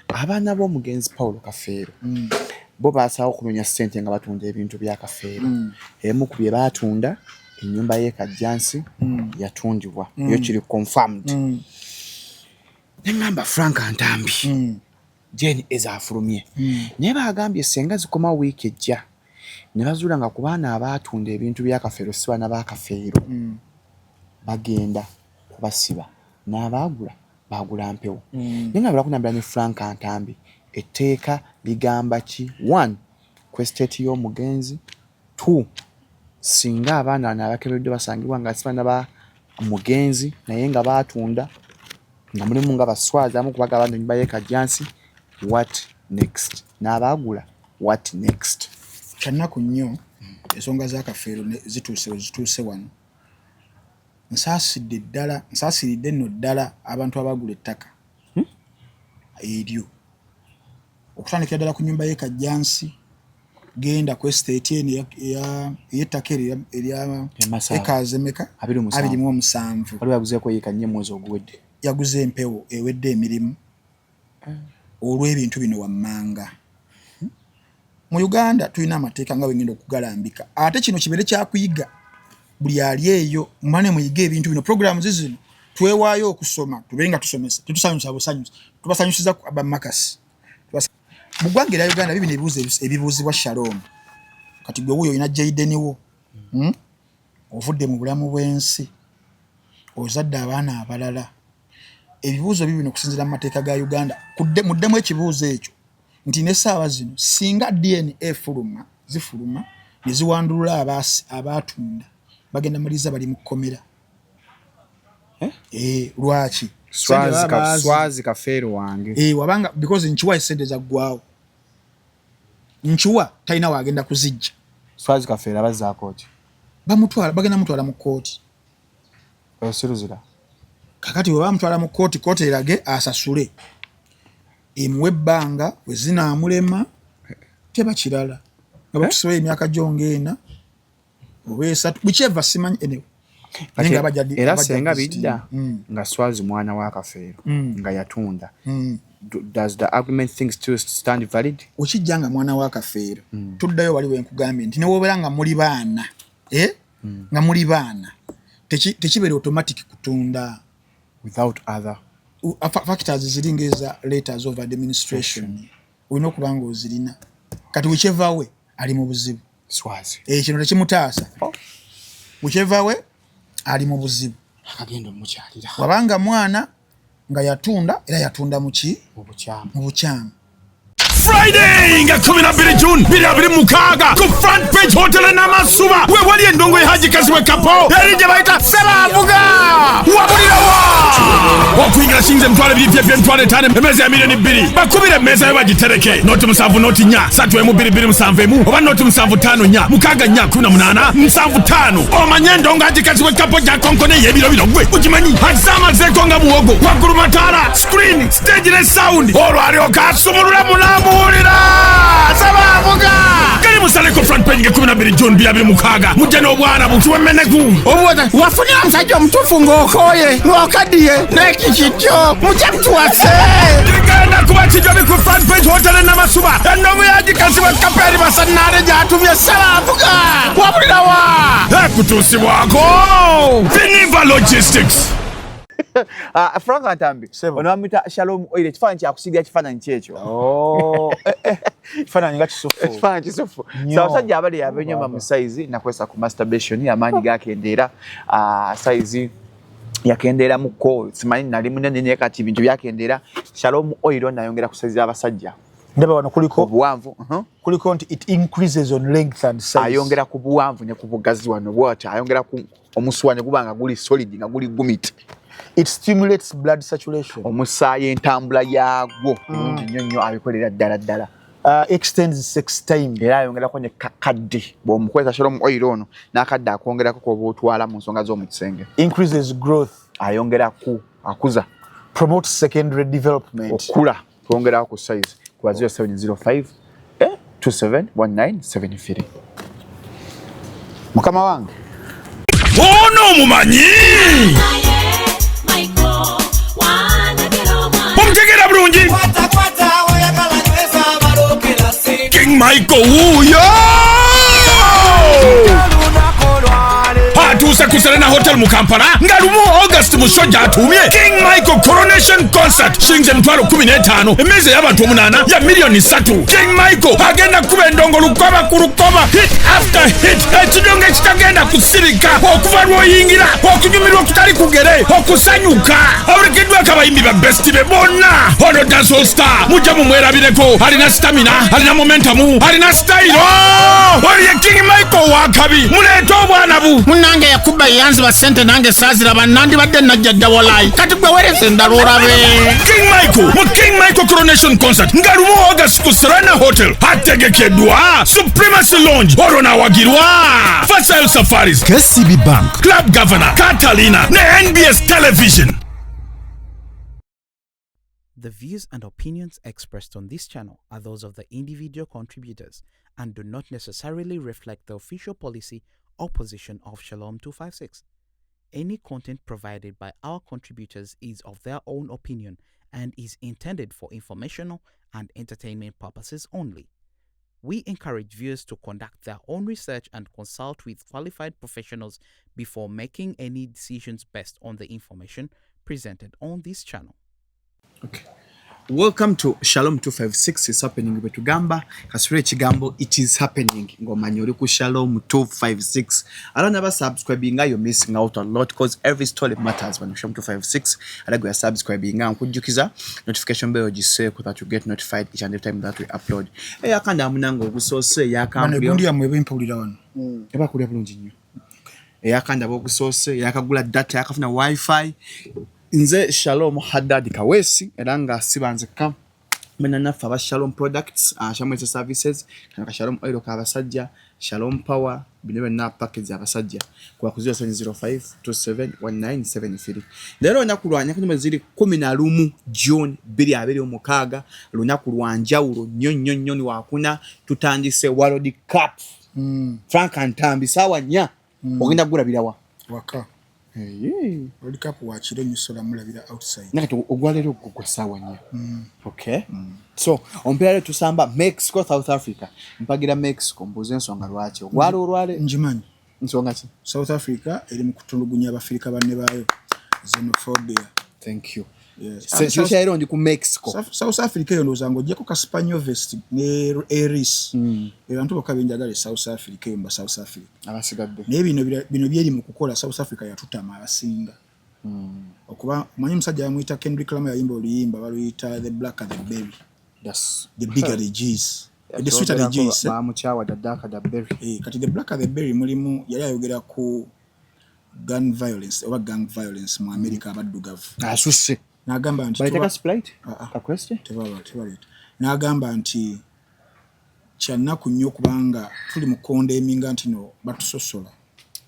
Abaana b'omugenzi Paulo Kafeero bo baasalawo okunoonya ssente nga batunda ebintu bya Kafeero. Emu ku bye baatunda, ennyumba y'e Kajjansi yatundibwa, yo kiri confirmed. Ne ŋŋamba Frank Ntambi, Jane ezaafulumye, naye baagambye ssenga zikomawo wiiki ejja ne bazuula nga ku baana abaatunda ebintu bya Kafeero si baana ba Kafeero, bagenda kubasiba n'abaagula baagula mpewo. Naye nga bw'akunambira ne Frank Ntambi, etteeka ligamba ki? One, ku estate y'omugenzi. Two, singa abaana bano abakebeddwa basangibwa nga si baana ba mugenzi naye nga baatunda, nga mulimu nga baswazi abamu kubagaba nti ennyumba y'e Kajjansi, what next? N'abaagula, what next? Kyannaku nnyo ensonga za Kafeero zituuse we zituuse wano. Nsaasidde ddala, nsaasiridde nno ddala abantu abaagula ettaka eryo. Okutandikira ddala ku nnyumba y'e Kajjansi, genda ku estate eno ey'ettaka eryo erya ekazi emeka? 27. Waliwo yaguzeeko yiika nnya omwezi oguwedde. Yaguze empewo ewedde emirimu olw'ebintu bino wammanga. Mu Uganda tulina amateeka nga bwe ngenda okugalambika, ate kino kibeere kyakuyiga buli ali eyo, mumane muyige ebintu bino. Programs zino twewaayo okusoma, tubeere nga tusomesa, tetusanyusa busanyusa, tubasanyusiza abamakasi mu ggwanga erya Uganda. Bibino ebibuuzo ebibuuzibwa Shalom. Kati gwe wuuyo olina Jaden wo, Ovudde mu bulamu bw'ensi, ozadde abaana abalala. Ebibuuzo bibino okusinziira mu mateeka ga Uganda, muddemu ekibuuzo ekyo nti n'essaawa zino singa DNA efuluma, zifuluma ne ziwandulula abaatunda, bagenda maliriza bali mu kkomera. Eh? Eh, lwaki? Swazi Kafeero wange. Eh, wabanga because nkiwa esente zaggwawo, nkiwa talina wagenda kuzijja. Swazi Kafeero abazzaako ki? Bamutwala, bagenda mutwala mu kkooti. Osiruzira. Kakati bwe bamutwala mu kkooti, kkooti erage asasule, emuwe ebbanga we zinaamulema teba kirala nga bakusibayo emyaka gyo ng'ena oba 3, whichever, simanyi, anyway. Era senga bidda nga Swazi mwana wa Kafeero nga yatunda, does the argument thing still stand valid? Okijja nga mwana wa Kafeero, tuddayo wali wenkugambye nti newobeera nga muli baana, eh? Nga muli baana, tekibeera automatic kutunda without other factors ziri ngeza letters of administration, olina okuba nga ozirina. Kati whichever way ali mu buzibu. Swazi. Eh, kino tekimutaasa. Oh. Whichever way ali mu buzibu. Akagenda omukyalira. Wabanga mwana nga yatunda, era yatunda muki? Mu bukyamu. Mu bukyamu. Friday nga 12 June 2026 ku Front Page Hotel Namasuba we wali endongo ya Haji Kazibwe Kapo eri gye bayita Ssebavuga. Wabulirawa okuyingira sinze 20,000 pyepye 50,000, emmeeza ya 2 million. Bakubira emmeeza yo bagitereke 0 7 0 4 3 1 2 2 7 1 oba 0 7 5 4 6 4 18 7 5. Omanye endongo Haji Kazibwe Kapo gyakonkone ey'ebiro bino gwe ukimanyi azamazeeko nga muwogo waggulu mataala, screen, stage ne sound, olwo alyoka asumulula munamuwulira Ssebavuga gali musaleko Front Page nga 12 June 2026. Mujja n'obwana bukiwemeneku obuwoza wafunira omusajja omutuufu ng'okooye ng'okaddiye n'ekikikyo mujja mutuwase. Kigenda kuba kijobi ku Front Page Hotel Namasuba. Endongo yagikazibwa Kaperi Basanaale gyatumye Ssebavuga. Wabulirawa ekutuusibwako Viniva Logistics. Ah, Frank Ntambi, Sebo. ono bamuyita Shalom Oil. Ekifaananyi kyakusiiga, kifaananyi kyekyo. Oh, eh, eh. Ekifaananyi nga kisufu. Ekifaananyi kisufu. Nnyo. So abasajja abali abenyoma mu size nakwesa ku masturbation, amaanyi gakendeera, ah, size yakendeeramuko, simanyi nali munene naye kati ebintu byakendeera. Shalom Oil nayongera ku size y'abasajja. Ndaba wano kuliko obuwanvu, Kuliko nti it increases on length and size. Ayongera ku buwanvu ne ku bugazi wano bwati, ayongera ku omusuwa ne guba nga guli solid, nga guli gumit. It stimulates blood circulation. Omusaayi entambula yaagwo bulungi nnyo nnyo, abikolera ddala ddala. Extends sex time. Era ayongerako ne kakadde bw'omukozesa Shalom Oil ono n'akadde akwongerako k'oba otwala mu nsonga z'omu kisenge. Increases growth. Ayongera ku akuza. Promotes secondary development. Okula, twongerako ku size kuba 0705 271973. Mukama wange. Ono omumanyi, omutegeera bulungi. Michael wuuyo atuuse ku Serena Hotel mu Kampala nga lumu August Musojja atuumye King Michael Coronation Concert, shilingi 150,000, emmeeza ey'abantu omunaana ya miliyoni 3. King Michael agenda kukuba endongo lukoba ku lukoba, hit after hit, ekidongo ekitagenda kusirika okuva lw'oyingira, okunyumirwa okutali kugere, okusanyuka. Abulikiddwako abayimbi ba best be bonna. Ono dancehall star mujja mumwerabireko, alina stamina, alina momentum, alina style. Oli ye King Michael wakabi, muleete obwana bu. Munnange, yakuba yeyanziba ssente, nange saaziraba, nandibadde najja dda walayi. Kati gwe weereza endala olabe. King Michael mu King Michael Coronation Concert nga lumu August ku Serena Hotel, ategekeddwa Supremacy Lounge, olwo nawagirwa Fasail Safaris, KCB Bank, Club Governor Catalina ne NBS Television. The views and opinions expressed on this channel are those of the individual contributors and do not necessarily reflect the official policy or position of Shalom 256. Any content provided by our contributors is of their own opinion and is intended for informational and entertainment purposes only. We encourage viewers to conduct their own research and consult with qualified professionals before making any decisions based on the information presented on this channel. Okay. Welcome to Shalom 256 is happening. Bwe tugamba kasule ekigambo "it is happening" ng'omanya oli ku Shalom 256. Era naba subscribinga, you're missing out a lot because every story matters. Wano Shalom 256, era gwe subscribinga, nkujjukiza notification bell ogiseeko that you get notified each and every time that we upload. Eyakanda munange ogusoose. Bano Eyakambyo egundi yammwe ebempulira wano. Ebakulira bulungi nnyo. Eyakandaba ogusoose, yakagula data, yakafuna wifi, nze Shalom Haddad Kaweesi, era nga siba nzekka, mena naffe aba Shalom Products, Shalom Health Services, kano ka Shalom Oil kabasajja, Shalom Power, bino byonna package abasajja kuba ku 0705 271973. Leero olunaku lwa nyakanyuma ziri 11 June 2026, lunaku lwa njawulo nnyo nnyo nnyo, ni wakuna tutandise World Cup. Frank Ntambi, saawa 4 ogenda kugulabirawa? Waka. World Cup wakiro nnyo, sola mulabira outside. Nakati ogwaleero gwo gwa saawa 4. Okay, so omupiira leero tusamba Mexico, South Africa. Mpagira Mexico, mbuuza ensonga lwaki ogwala olwale. Ngimanyi. Nsonga ki? South Africa eri mu kutulugunya Abafirika banne baayo, xenophobia. Thank you. Yes. Kiro kyaleero ndi ku Mexico. South Africa eyo ndowooza ng'oggyeko Kasper Nyovest ne Eris, abantu bokka benjagala e South Africa eyo mba South Africa. Abasigadde. Naye bino byeri mu kukola, South Africa yatutama abasinga. Okuba omanyi omusajja bamuyita Kendrick Lamar, yayimba oluyimba baluyita "The Blacker the Berry", the bigger the juice, the sweeter the juice, eh? Bamukyawa the darker the berry. Eh, kati "The Blacker the Berry" mulimu yali ayogera ku gun violence oba gang violence mu America, abaddugavu. Asusse. N'agamba nti baleeteka Sprite. Ah, ah. Kakweste. Tebaleeta. N'agamba nti kyannaku nnyo kubanga tuli mu condemninga nti no batusosola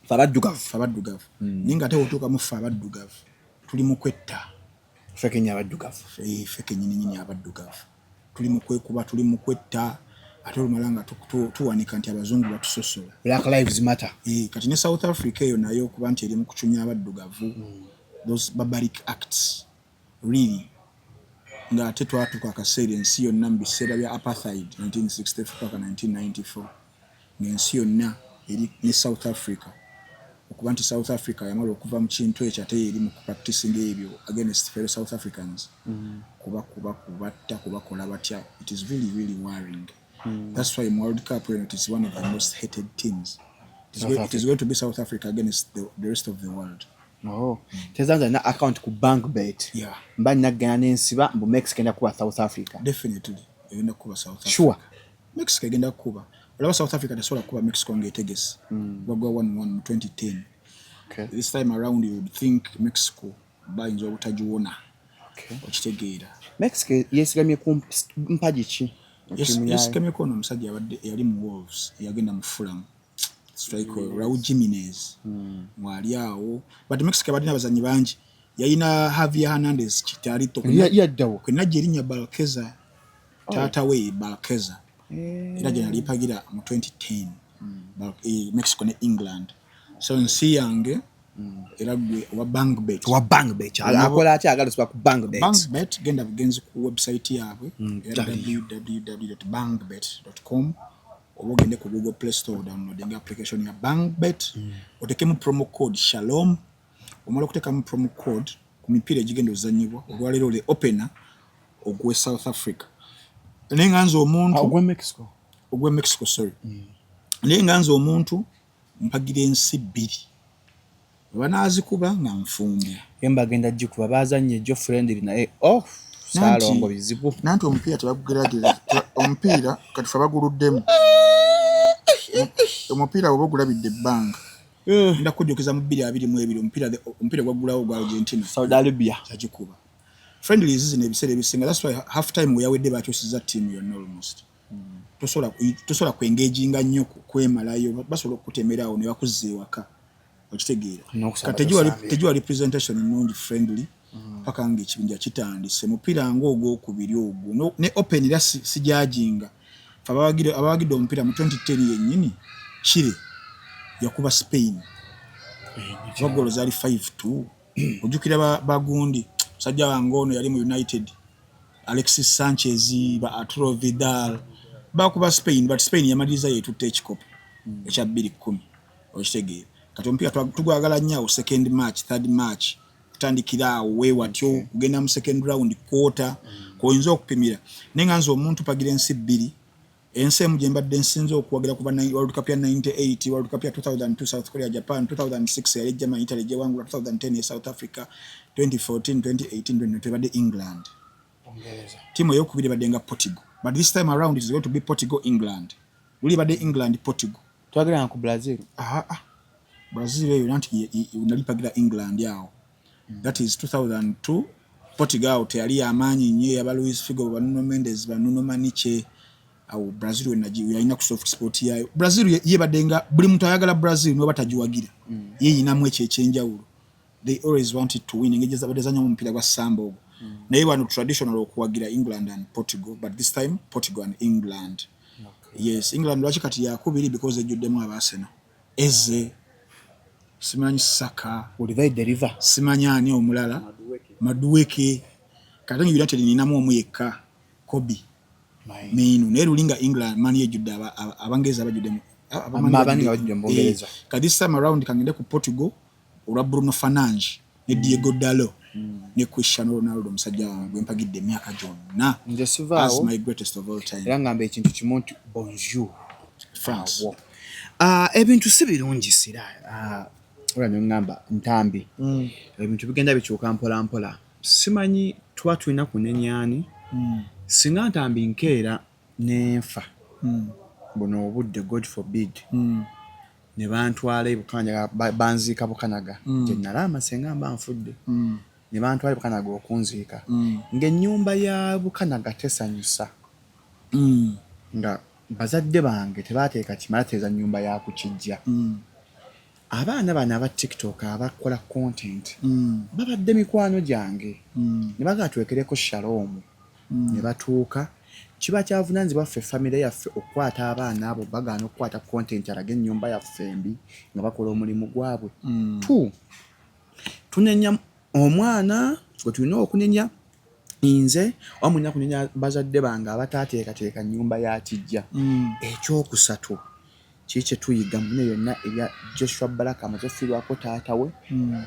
fe abaddugavu, ffe abaddugavu, naye nga ate wotuukamu ffe abaddugavu tuli mu kwetta. Ffe kenya abaddugavu. Ffe kennyini nyini abaddugavu tuli mu kwekuba, tuli mu kwetta, ate olumala nga tuwanika nti abazungu batusosola. Black Lives Matter. Eh, kati ne South Africa eyo nayo okuba nti eri mu kucunya abaddugavu, those barbaric acts really, ng'ate twatuuka akaseera ensi yonna mu biseera bya apartheid 1964 paka 1994, ng'ensi yonna eri ne South Africa, okuba nti South Africa yamala okuva mu kintu ekyo, ate eri mu kupracticing ebyo against fellow South Africans, kuba kubatta, kubakola batya, it is really really worrying. That's why in World Cup eno, it is one of the most hated teams. It is going to be South Africa against the rest of the world. Oh. Tezanza na account ku bank bet. Mba nagenda n'ensiba mbu Mexico enda kuba South Africa. Definitely egenda kuba South Africa. Sure. Mexico egenda kuba, olaba South Africa tesobola kuba Mexico ng'etegese. Wagwa 1-1 mu 2010. This time around you would think Mexico bayinza obutagiwona. Okitegeera? Mexico yesigamye ku mpagi ki? Ttiimu yayo. Yesigamyeko ono omusajja abadde eyali mu Wolves, eyagenda mu Fulham, striker Raul Jimenez, mwali awo. But Mexico badde n'abazannyi bangi, yayina Javier Hernandez Chicharito. Yaddawo. Kwenajja erinnya Balkeza, taata we Balkeza, era gye nalipagira mu 2010. Mexico ne England, so nsi yange. Era gwe owa Bangbet. Owa Bangbet akola atya? Agala osiba ku Bangbet. Bangbet, genda bugenzi ku website yaabwe, www.bangbet.com, oba ogende ku Google Play Store, downloading application ya Bangbet, otekemu promo code Shalom. Omala okuteekamu promo code ku mipiira egigenda ozanyibwa olwaleero, le opener ogwe South Africa, naye nga nze omuntu ogwe Mexico. Ogwe Mexico, sorry. Naye nga nze omuntu mpagira ensi bbiri, banaazikuba nga nfumbye. Bagenda gikuba, bazanye ejjo friendly naye, oh, Saalongo, bizibu. Nanti omupiira tebagugerageza. Omupiira kati fe baguluddemu omupiira oba ogulabidde ebbanga. Nda kujjukiza mu 2022 omupiira gwaggulawo gwa Argentina. Saudi Arabia. Kyagikuba friendlies zino ebiseera ebisinga. That's why half time we yawedde bakyusiza ttiimu yonna almost. Tosobola kwengeginga nnyo kwemalayo, basobola okukutemerawo ne bakuzza ewaka, okitegeera? N'okusamba. Kati tegiwa representation nnungi friendly paka nga ekibinja kitandise. Mupiira ng'ogwokubiri ogwo ne open era sijajinga. Fe abawagidde omupiira mu 2010 yennyini, Chile yakuba Spain oba golo zaali 5-2. Ojjukira bagundi, musajja wange ono yali mu United, Alexis Sanchez, ba Arturo Vidal, bakuba Spain, but Spain yamaliriza yetutte ekikopo ekya 2-10, okitegeera? Kati omupiira tugwagala nnyo awo second match, third match, kutandikira awo weewatyo kugenda mu second round, quarter, kwoyinza okupimira. Naye nga nze omuntu pagira ensi bbiri. Ensi emu gye mbadde nsinze okuwagira kuva World Cup ya 98, World Cup ya 2002 South Korea, Japan, 2006 yali Germany, Italy gyewangula, 2010 e South Africa, 2014, 2018, 2022 ebadde England. Tiimu eyokubiri ebadde nga Portugal, but this time around it is going to be Portugal England. Luli ebadde England Portugal. Twagiranga ku Brazil. Ah, ah. Brazil eyo nanti nali pagira England awo. That is 2002. Portugal awo teyali yamaanyi nnyo, yaba Luis Figo, ba Nuno Mendes, ba Nuno Maniche awo. Brazil we yalina ku soft spot yayo. Brazil yebadde nga buli muntu ayagala Brazil noba tagiwagira, ye yinamu ekyo ekyenjawulo. They always wanted to win, engeri zabadde zanyamu omupiira gwa samba ogwo. Naye wano traditional okuwagira England and Portugal, but this time Portugal and England. Yes, England lwaki kati yakubiri? Because ejjuddemu aba Arsenal, Eze, simanyi Saka. Will they deliver? Simanyi ani omulala, Madueke. Kati nga United ninamu omu yekka, Kobbie Mainoo. Naye luli nga England mani ejjudde abangereza abajjudde Abani nga bajjudde mu Bungereza. Kati this time around kangende ku Portugal olwa Bruno Fernandes ne Diogo Dalot ne Cristiano Ronaldo, omusajja wange gwe mpagidde emyaka gyonna. Nze As sivaawo. my greatest of all time. Era ngamba ekintu kimu nti bonjour France. Awo. Ah, ebintu si birungi sira. Ah, ola neŋŋamba Ntambi, ebintu bigenda bikyuka mpola mpola. Simanyi tuba tulina kunenyaani singa Ntambi nkeera nenfa buno obudde, God forbid, ne bantwala e Bukanaga, banziika Bukanaga gye nalaama. Senga mba nfudde ne bantwala e Bukanaga okunziika, ng'ennyumba ya Bukanaga tesanyusa, nga bazadde bange tebateeka kimala teeza nnyumba ya ku kijja, abaana bano aba TikTok abakola content babadde mikwano gyange ne bagaa twekereko Shalom ne batuuka. Kiba kyavunaanyizibwa ffe famire yaffe okukwata abaana abo, bagaana okukwata content alaga ennyumba yaffe embi nga bakola omulimu gwabwe. Tu tunenya omwana gwe tulina okunenya, nze oba mulina kunenya bazadde bange abataateekateeka nnyumba ya kijja. Ekyokusatu kiki kye tuyiga muno yonna ebya Joshua Baraka amaze ofiirwako taata we,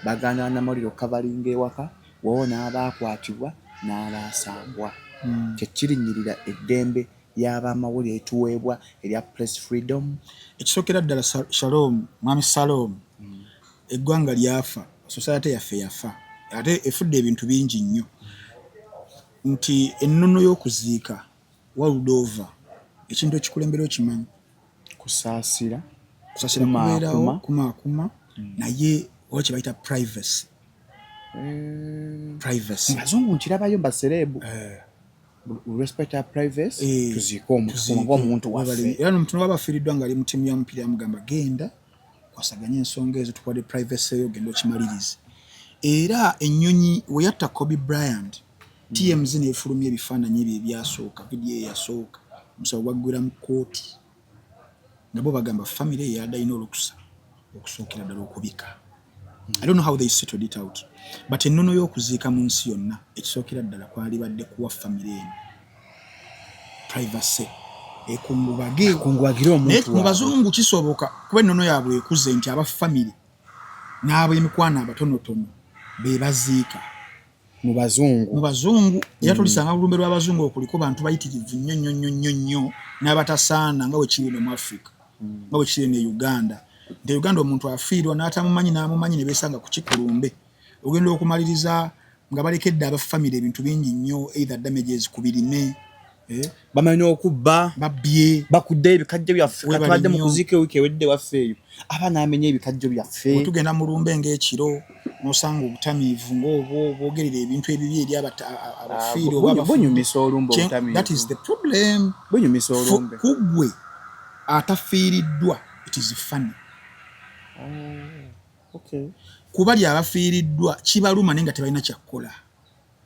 bagaana bannamawulire okukavalinga ewaka wowo n'abaakwatibwa n'abaasambwa, kyekirinnyirira eddembe ly'abamawulire etuweebwa erya press freedom. Ekisookera ddala, Shalom, mwami Salom, eggwanga lyafa, society yaffe yafa, ate efudde ebintu bingi nnyo nti ennono y'okuziika world over, ekintu ekikulembera okimanyi? Kusaasira. Kusaasira kubeerawo, kumaakuma, naye oba kye bayita privacy, privacy. Bazungu nkirabayo ba celeb, respect our privacy. Tuziike omuntu ng'omuntu waffe. Era nomuntu nowaba afiiriddwa ng'ali mu ttiimu ya mupiira, yamugamba, "Genda kwasaganye ensonga ezo, tukuwadde privacy eyo, genda okimalirize." Era ennyonyi we yatta Kobe Bryant, TMZ n'efulumya ebifaananyi ebyo ebyasooka, vidiyo eyasooka, omusawo gwaggwera mu kkooti nga bo bagamba famire eyadde alina olukusa okusookera ddala okubika. I don't know how they settled it out, but ennono y'okuziika mu nsi yonna, ekisookera ddala kwalibadde kuwa famire eno privacy, ekungubage. Kungubagire Naye omuntu mu waabwe. Bazungu kisoboka, kuba ennono yaabwe ekuze nti aba famire n'ab'emikwano abatonotono be baziika. Mu bazungu. Mu bazungu. Era tolisanga bulumbe lw'abazungu okuliko bantu bayitirivu nnyo nnyo nnyo nnyo nnyo n'abatasaana, nga bwe kiri eno mu Africa, nga bwe kiri eno e Uganda, nti e Uganda omuntu afiirwa n'atamumanyi n'amumanyi ne beesanga ku kikulumbe. Ogenda okumaliriza nga balekedde abafamire ebintu bingi nnyo, either damages ku birime, eh, Bamanyi okubba. Babbye. Bakuddeyo ebikajjo byaffe. Webale Katubadde mu nnyo. kuziika ewiiki ewedde waffe eyo, abaana bamenya ebikajjo byaffe. Bwe tugenda mu lumbe ng'ekiro n'osanga obutamiivu ng'obwo bwogerera ebintu ebibi eri abafiire oba abafudde. Bunyumisa olumbe obutamiivu. That is the problem. Bunyumisa olumbe. Ku ggwe atafiiriddwa, it is funny. Ku bali abafiiriddwa kibaluma, naye nga tebalina kyakkola.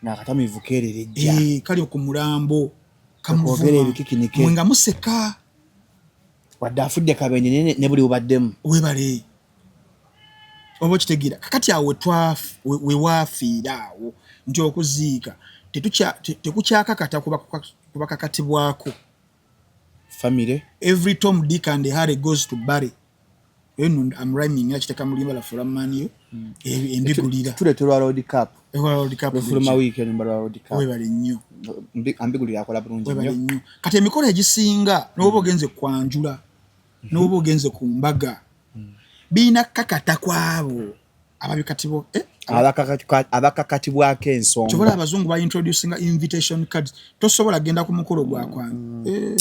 Ng'akatamiivu keererejja. Eh, kali ku mulambo. Kakwogera ebikikinike. Mwe nga museka. Wadde afudde kabenje, naye ne buli bubaddemu. Webale, oba okitegeera. Kakati awo we waafiira awo nti okuziika tekukyakakata kubakakatibwako. Famire. Every Tom, Dick and Harry goes to bury. Eno I'm rhyming, era kiteka mu luyimba lwaffe olwa maniyo embigulira. Tuleeterwa World Cup. World Cup. Lufuluma wiiki eno, lwa World Cup. Webale nnyo. Ambigulira akola bulungi Webale nnyo. nnyo. Kati emikolo egisinga, n'oba ogenze kwanjula, n'oba ogenze ku mbaga, birina kakata kwabo ababikatibwa, eh? Abakakatibwako ensonga. Kyobola abazungu ba introducinga invitation cards. Tosobola genda ku mukolo gwakwange, eh.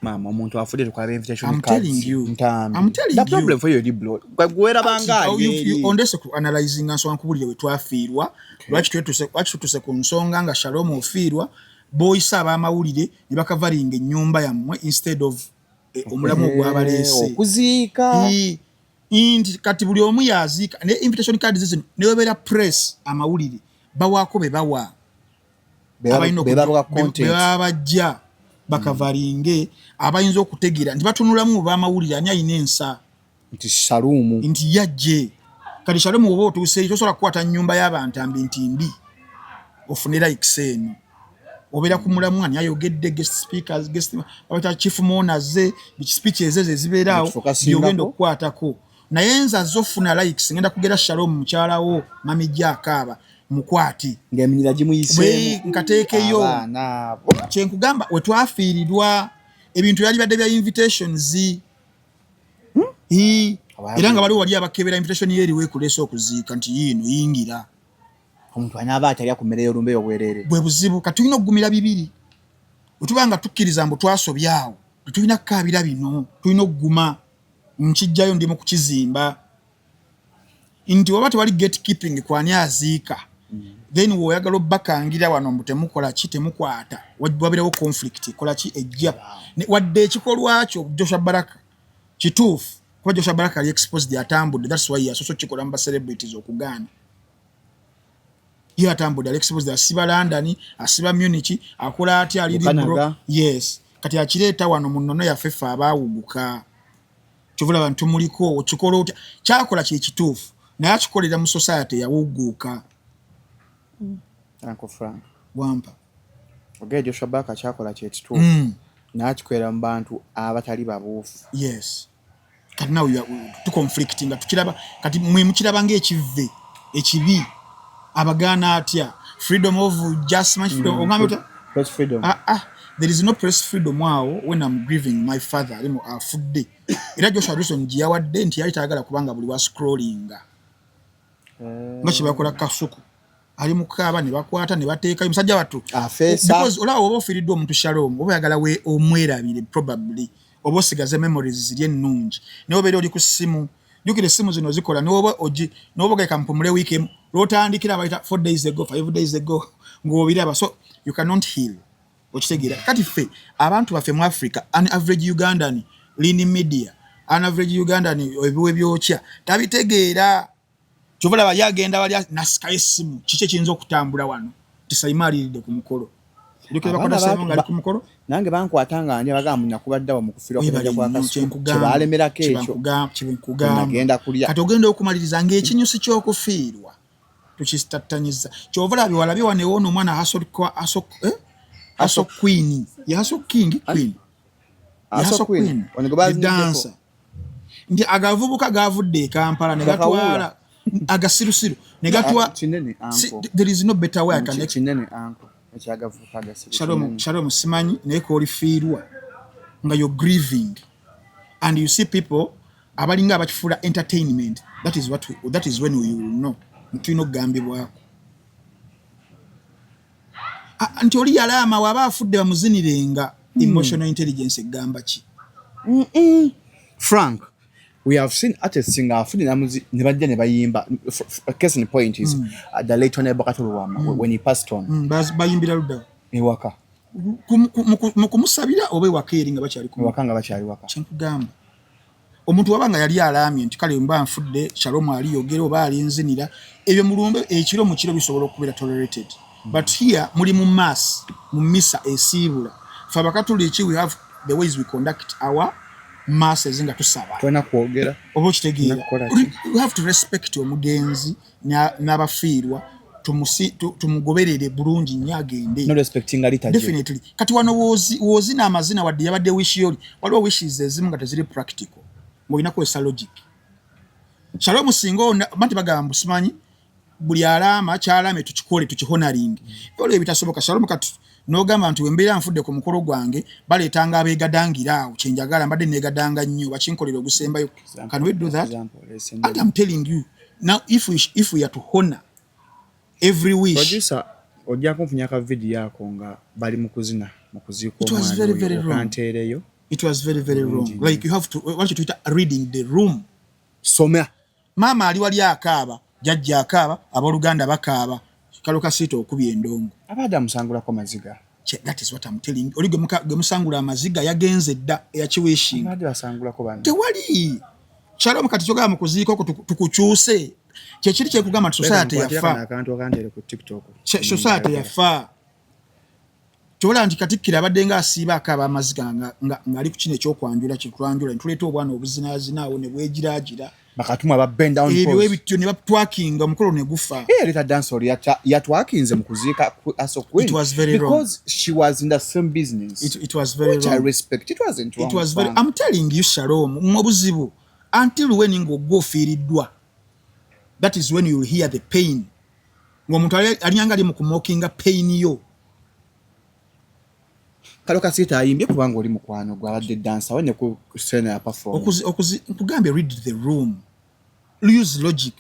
Maama, omuntu afudde tukwaba invitation I'm cards. telling you. Ntambi. I'm telling The you. problem for you eri bro gwerabanga Oh, ali eri. Ondese ku analyzing nsonga nkubulire we twafiirwa, lwaki tutuse ku nsonga nga Shalom ofiirwa, boyisa ab'amawulire ne bakavaringa ennyumba yammwe instead of omulamu ogwabaleese. Okuziika. Nti kati buli omu yaziika ne invitation cards zino, newebeera press, amawulire bawaako be bawa abalina Bebabawa content. Bebaba bajja bakavaringe abayinza okutegeera nti batunulamu mu b'amawulire ani alina ensa. Nti Shalumu. Nti yajje. Kati Shalomu, oba otuuse, tosobola kukwata nnyumba y'abantambi nti mbi ofune likes. Eno obeera ku mulamu, ani ayogedde, guest speakers, guest babata chief mourners, speeches ezo ezibeeraawo. Ekifo kasingako. Byogenda okukwatako, naye nze azze ofuna likes, ngenda kugera Shalom, mukyalawo mami Jack, aba mukwati ng'eminyira gimuyiseemu. Nkateekeyo. Abaana abo. Kyenkugamba, we twafiirirwa ebintu byali badde bya invitations. Era nga waliwo wali abakebera invitation ye eriwo ekuleesa okuziika nti yiino yingira. Omuntu anaaba atalya ku mmere y'olumbe obwerere. Bwe buzibu. Kati tulina okugumira bibiri. Bwe tuba nga tukkiriza mbu twasobyawo, tetulina kukaabira bino, tulina okuguma. Nkijjayo, ndi mu kukizimba nti waba tewali gatekeeping kwani aziika, then woyagala obbakangira wano mbu temukola ki, temukwata, wabeerawo conflict kola ki ejja. Wadde ekikolwa kyo Joshua Baraka kituufu, kuba Joshua Baraka ali exposed, atambudde, that's why yasoose okukikola mu ba celebrities okugaana. Ye atambudde, ali exposed, asiba London, asiba Munich, akola atya, ali Mu Canada. liberal. Yes, kati akireeta wano mu nnono yaffe ffe abaawuguka, kyovulaba nti tumuliko. Okikola otya? Kyakola kye kituufu, naye akikolera mu society yawuguuka. Uncle Frank. Wampa. Ogere Joshua Baraka kyakola kyekituufu, naye akikolera mu bantu abatali babuufu. Yes, kati nawe tuconflictinga, tukiraba kati mwe mukiraba ng'ekivve ekibi. Abagaana atya freedom of just much freedom? Ogambe otya? Press freedom. Ah, ah, there is no press freedom awo when I'm grieving my father alimu afudde. Era Joshua Reason gye yawadde nti yali tayagala kubanga buli wa scrollinga nga kyebakola Kasuku ali mukaaba ne bakwata ne bateekayo musajja wattu. Afeesa. Because olaba oba ofiiriddwa omuntu, Shalom, oba oyagala omwerabire probably, oba osigaze memories ziri ennungi, naye obeera oli ku ssimu. Jjukira essimu zino zikola, noba ogi noba ogeka mpumule wiiki emu, lwotandikira bayita 4 days ago, 5 days ago, ng'obiraba, so you cannot heal. Okitegeera? Kati ffe abantu baffe mu Africa, an average Ugandan lean media, an average Ugandan ebiwe byokya tabitegeera. Kyova olaba ye agenda wali nasikayo essimu, kiki ekiyinza okutambula wano? Tisaima aliridde ku mukolo. Jjukira Abaana bakwata Simon ng'ali ku mukolo. Nange bankwata nga ndi bagamba nakubadde awo mu kufiirwa Webale kujja kwa nnyo, Kasuku. kyenkugamba, Kyebalemerako ekyo. Kyenkugamba. Nagenda kulya. Kati ogenda okumaliriza ng'ekinyusi ky'okufiirwa tukisitattanyizza. Kyova olabye walabye wano ewoono omwana eh? Hustle Queen. Ye Hustle King Queen. Ye Hustle Hustle Queen. Queen. Ono gwe bazinyiddeko. The dancer. Nti agavubuka gavudde e Kampala ne Gakawuula. gatwala agasirusiru ne gatwa Ah, kinene, uncle. There is no better way I can Kinene anko ekyagavuka agasiru. Shalom, Kinene. Shalom simanyi naye k'olifiirwa nga you're grieving and you see people abalinga abakifuula entertainment, that is when we will know tulina okugambibwako. Ah, nti oli yalaama waba afudde bamuzinirenga. Emotional intelligence egamba ki? Frank, we have seen artists nga afudde ne bajja ne bayimba. Case in point is the late Honorable Kato Lubwama, when he passed on. Bayimbira luddawa? Ewaka. Mu kumusabira oba ewaka eri nga bakyali ku Ewaka nga bakyali waka. Kyenkugamba, omuntu waba nga yali alaamye nti kale mba nfudde, Shalom aliyogera oba alinzinira, ebyo mulumbe ekiro mu kiro bisobola okubeera tolerated. But here muli mu mass, mu misa esiibula. Fe Abakatuliki, we have the ways we conduct our masses nga tusaba. Tolina kwogera. Oba okitegeera? Nakukola ki? We have to respect omugenzi n'abafiirwa, tumugoberere bulungi nnyo agende. No respecting liturgy. Definitely. Kati wano woozina amazina, wadde yabadde wish yoli, waliwo wishes ezimu nga teziri practical, ng'olina kukozesa logic. Shalom, singa banti bagamba simanyi buli alaama kyalaame tukikole, tukihonoring, waliwo ebitasoboka. Shalom, kati n'ogamba nti wembeera nfudde ku mukolo gwange baleetanga abeegadangira awo, kyenjagala mbadde neegadanga nnyo bakinkolera ogusembayo. Can we do that? Example, And I'm telling you now, if we are to honor every wish. Producer, ojja kunfunya ka video ako nga bali mu kuzina mu kuziika It was omwana very, oyo, very wrong. okanteereyo. It was very, very wrong. Like, you have to, what you tuyita reading the room. Soma. Maama ali wali akaaba, jjajja akaaba, abooluganda bakaaba, kalo kasiita okubya endongo. Abadde amusangulako maziga. That is what I'm telling you. Oli gwe musangula amaziga yagenze dda eyakiwishinga. Abadde basangulako bano. Tewali. Shalom, kati kyogamba mu kuziika okwo tukukyuse, kyekiri kyekugamba nti society Nkwatira kano yafa. Akantu akanteere ku TikTok. Society yafa. Kyobola nti Katikkiro abadde nga asiiba akaaba amaziga ng'ali ku kino ekyokwanjula kyetwanjula, netuleeta obwana obuzinaazina awo ne bwegiraagira. Bakatumwa ba bend down Ebyo pose. ebityo ne batwakinga omukolo ne gufa. Hey, Rita Dancehall yatwakinze mu kuziika Hustle Queen. It was very wrong. Because she was in the same business. It was very Which I wrong. respect. It wasn't wrong. It was very Frank. I'm telling you, Shalom, mu obuzibu until when ng'ogwa ofiiriddwa, that is when you will hear the pain, ng'omuntu alinganga ali mu kumockinga pain yo. Kalo Kasiita ayimbye kubanga oli mukwano gwe abadde dancer we ne ku scene ya perform. Nkugambye, read the room, use logic,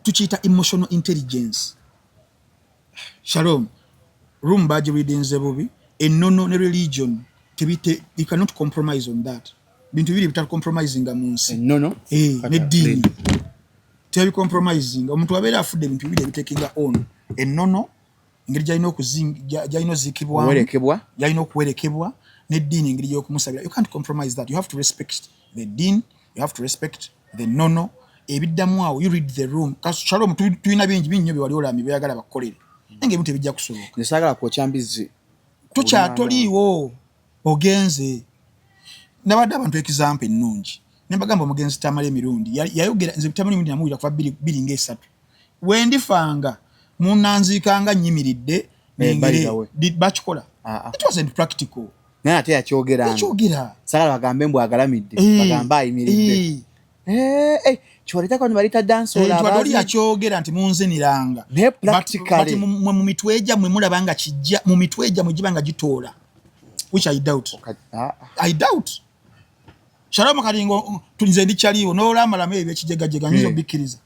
tukiyita emotional intelligence. Shalom, room bagireadinze bubi. Ennono ne religion tebite, you cannot compromise on that. Bintu bibiri bitacompromisinga mu nsi. Ennono Eh, Kata, neddiini tebicompromising. Omuntu abeera afudde, ebintu bibiri ebitakinga on: ennono, engeri gyalina oziikibwamu, Owerekebwa. gyalina okuwerekebwa, neddiini, engeri gyokumusabira. You can't compromise that. You have to respect the deen, you have to respect the nono. Ebiddamu awo, you read the room. Shalom, tulina bingi bingi nnyo byewali olamye byeyagala bakukolere, naye nga ebintu tebijja kusoboka. Nze saagala kwokya mbizzi. Tokyatoliiwo, ogenze. Nabadde abantu example ennungi ne mbagamba omugenzi Tamala Emirundi yayogera. Nze Tamala Emirundi namuwulira kuva bbiri nga esatu, wendifanga munanziikanga nnyimiridde. Eh, by the way. Bakikola. Ah, ah. It wasn't practical. Naye ate yakyogeranga. Yakyogera. Saagala bagambe mbu agalamidde, Eh, bagambe ayimiridde. eh. Eh, eh, kiwaleetako ne balita dancehall. Nti wadde oli yakyogera nti munziniranga. Naye practically- But mwe mu mitwe gyammwe mulaba nga kijja, mu mitwe gyammwe giba nga gitoola, which I doubt. Ah, I doubt. Shalom, kalingo tulinze ndikyaliwo n'olamalama ebyo ebyekijegajega nyinza obikkiriza.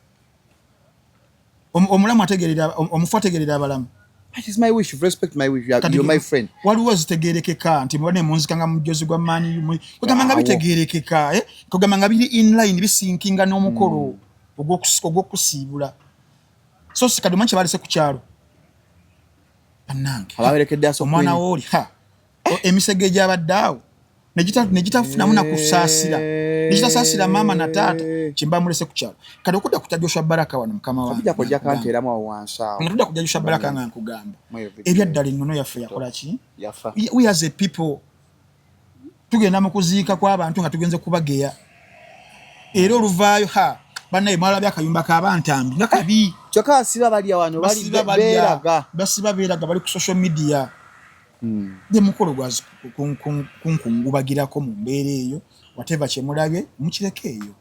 Omulamu ategerera, omufu ategerera abalamu. That is my wish. Respect my wish. Kati You're my friend. Waliwo zitegerekeka nti mubane munzikanga mu mujozi gwa maani, kugamba nga Awo. bitegerekeka, eh? Kugamba nga biri inline, bisinkinga n'omukolo ogw'okusiibula. So si kati omanyi kyebalese ku kyalo, bannange? Abawerekedde Aso Omwana Queen. wooli ha emisege egyabadde awo. Negitafunamu nakusaasira, nekitasaasira maama na taata kyemba mulese ku kyalo. Kati okudda ku kya Joshua Baraka wano, mukama wange, Tujja kujja kanteeramu awo wansi awo. Nga tudda ku kya Joshua Baraka, nga nkugamba, Mweyo video. Ebyaddala ennono yaffe yakola ki? Yafa. We as a people tugenda mu kuziika kw'abantu nga tugenze kubageya, era oluvaayo ha bannaye mwalabye akayumba k'abantambi nga kabi. Kyokka basiba balya wano, bali Basiba balya, beeraga. Basiba beeraga, bali ku social media. Ne mukolo gwakunkungubagirako mu mbeera eyo, whatever kyemulabye mukireke eyo,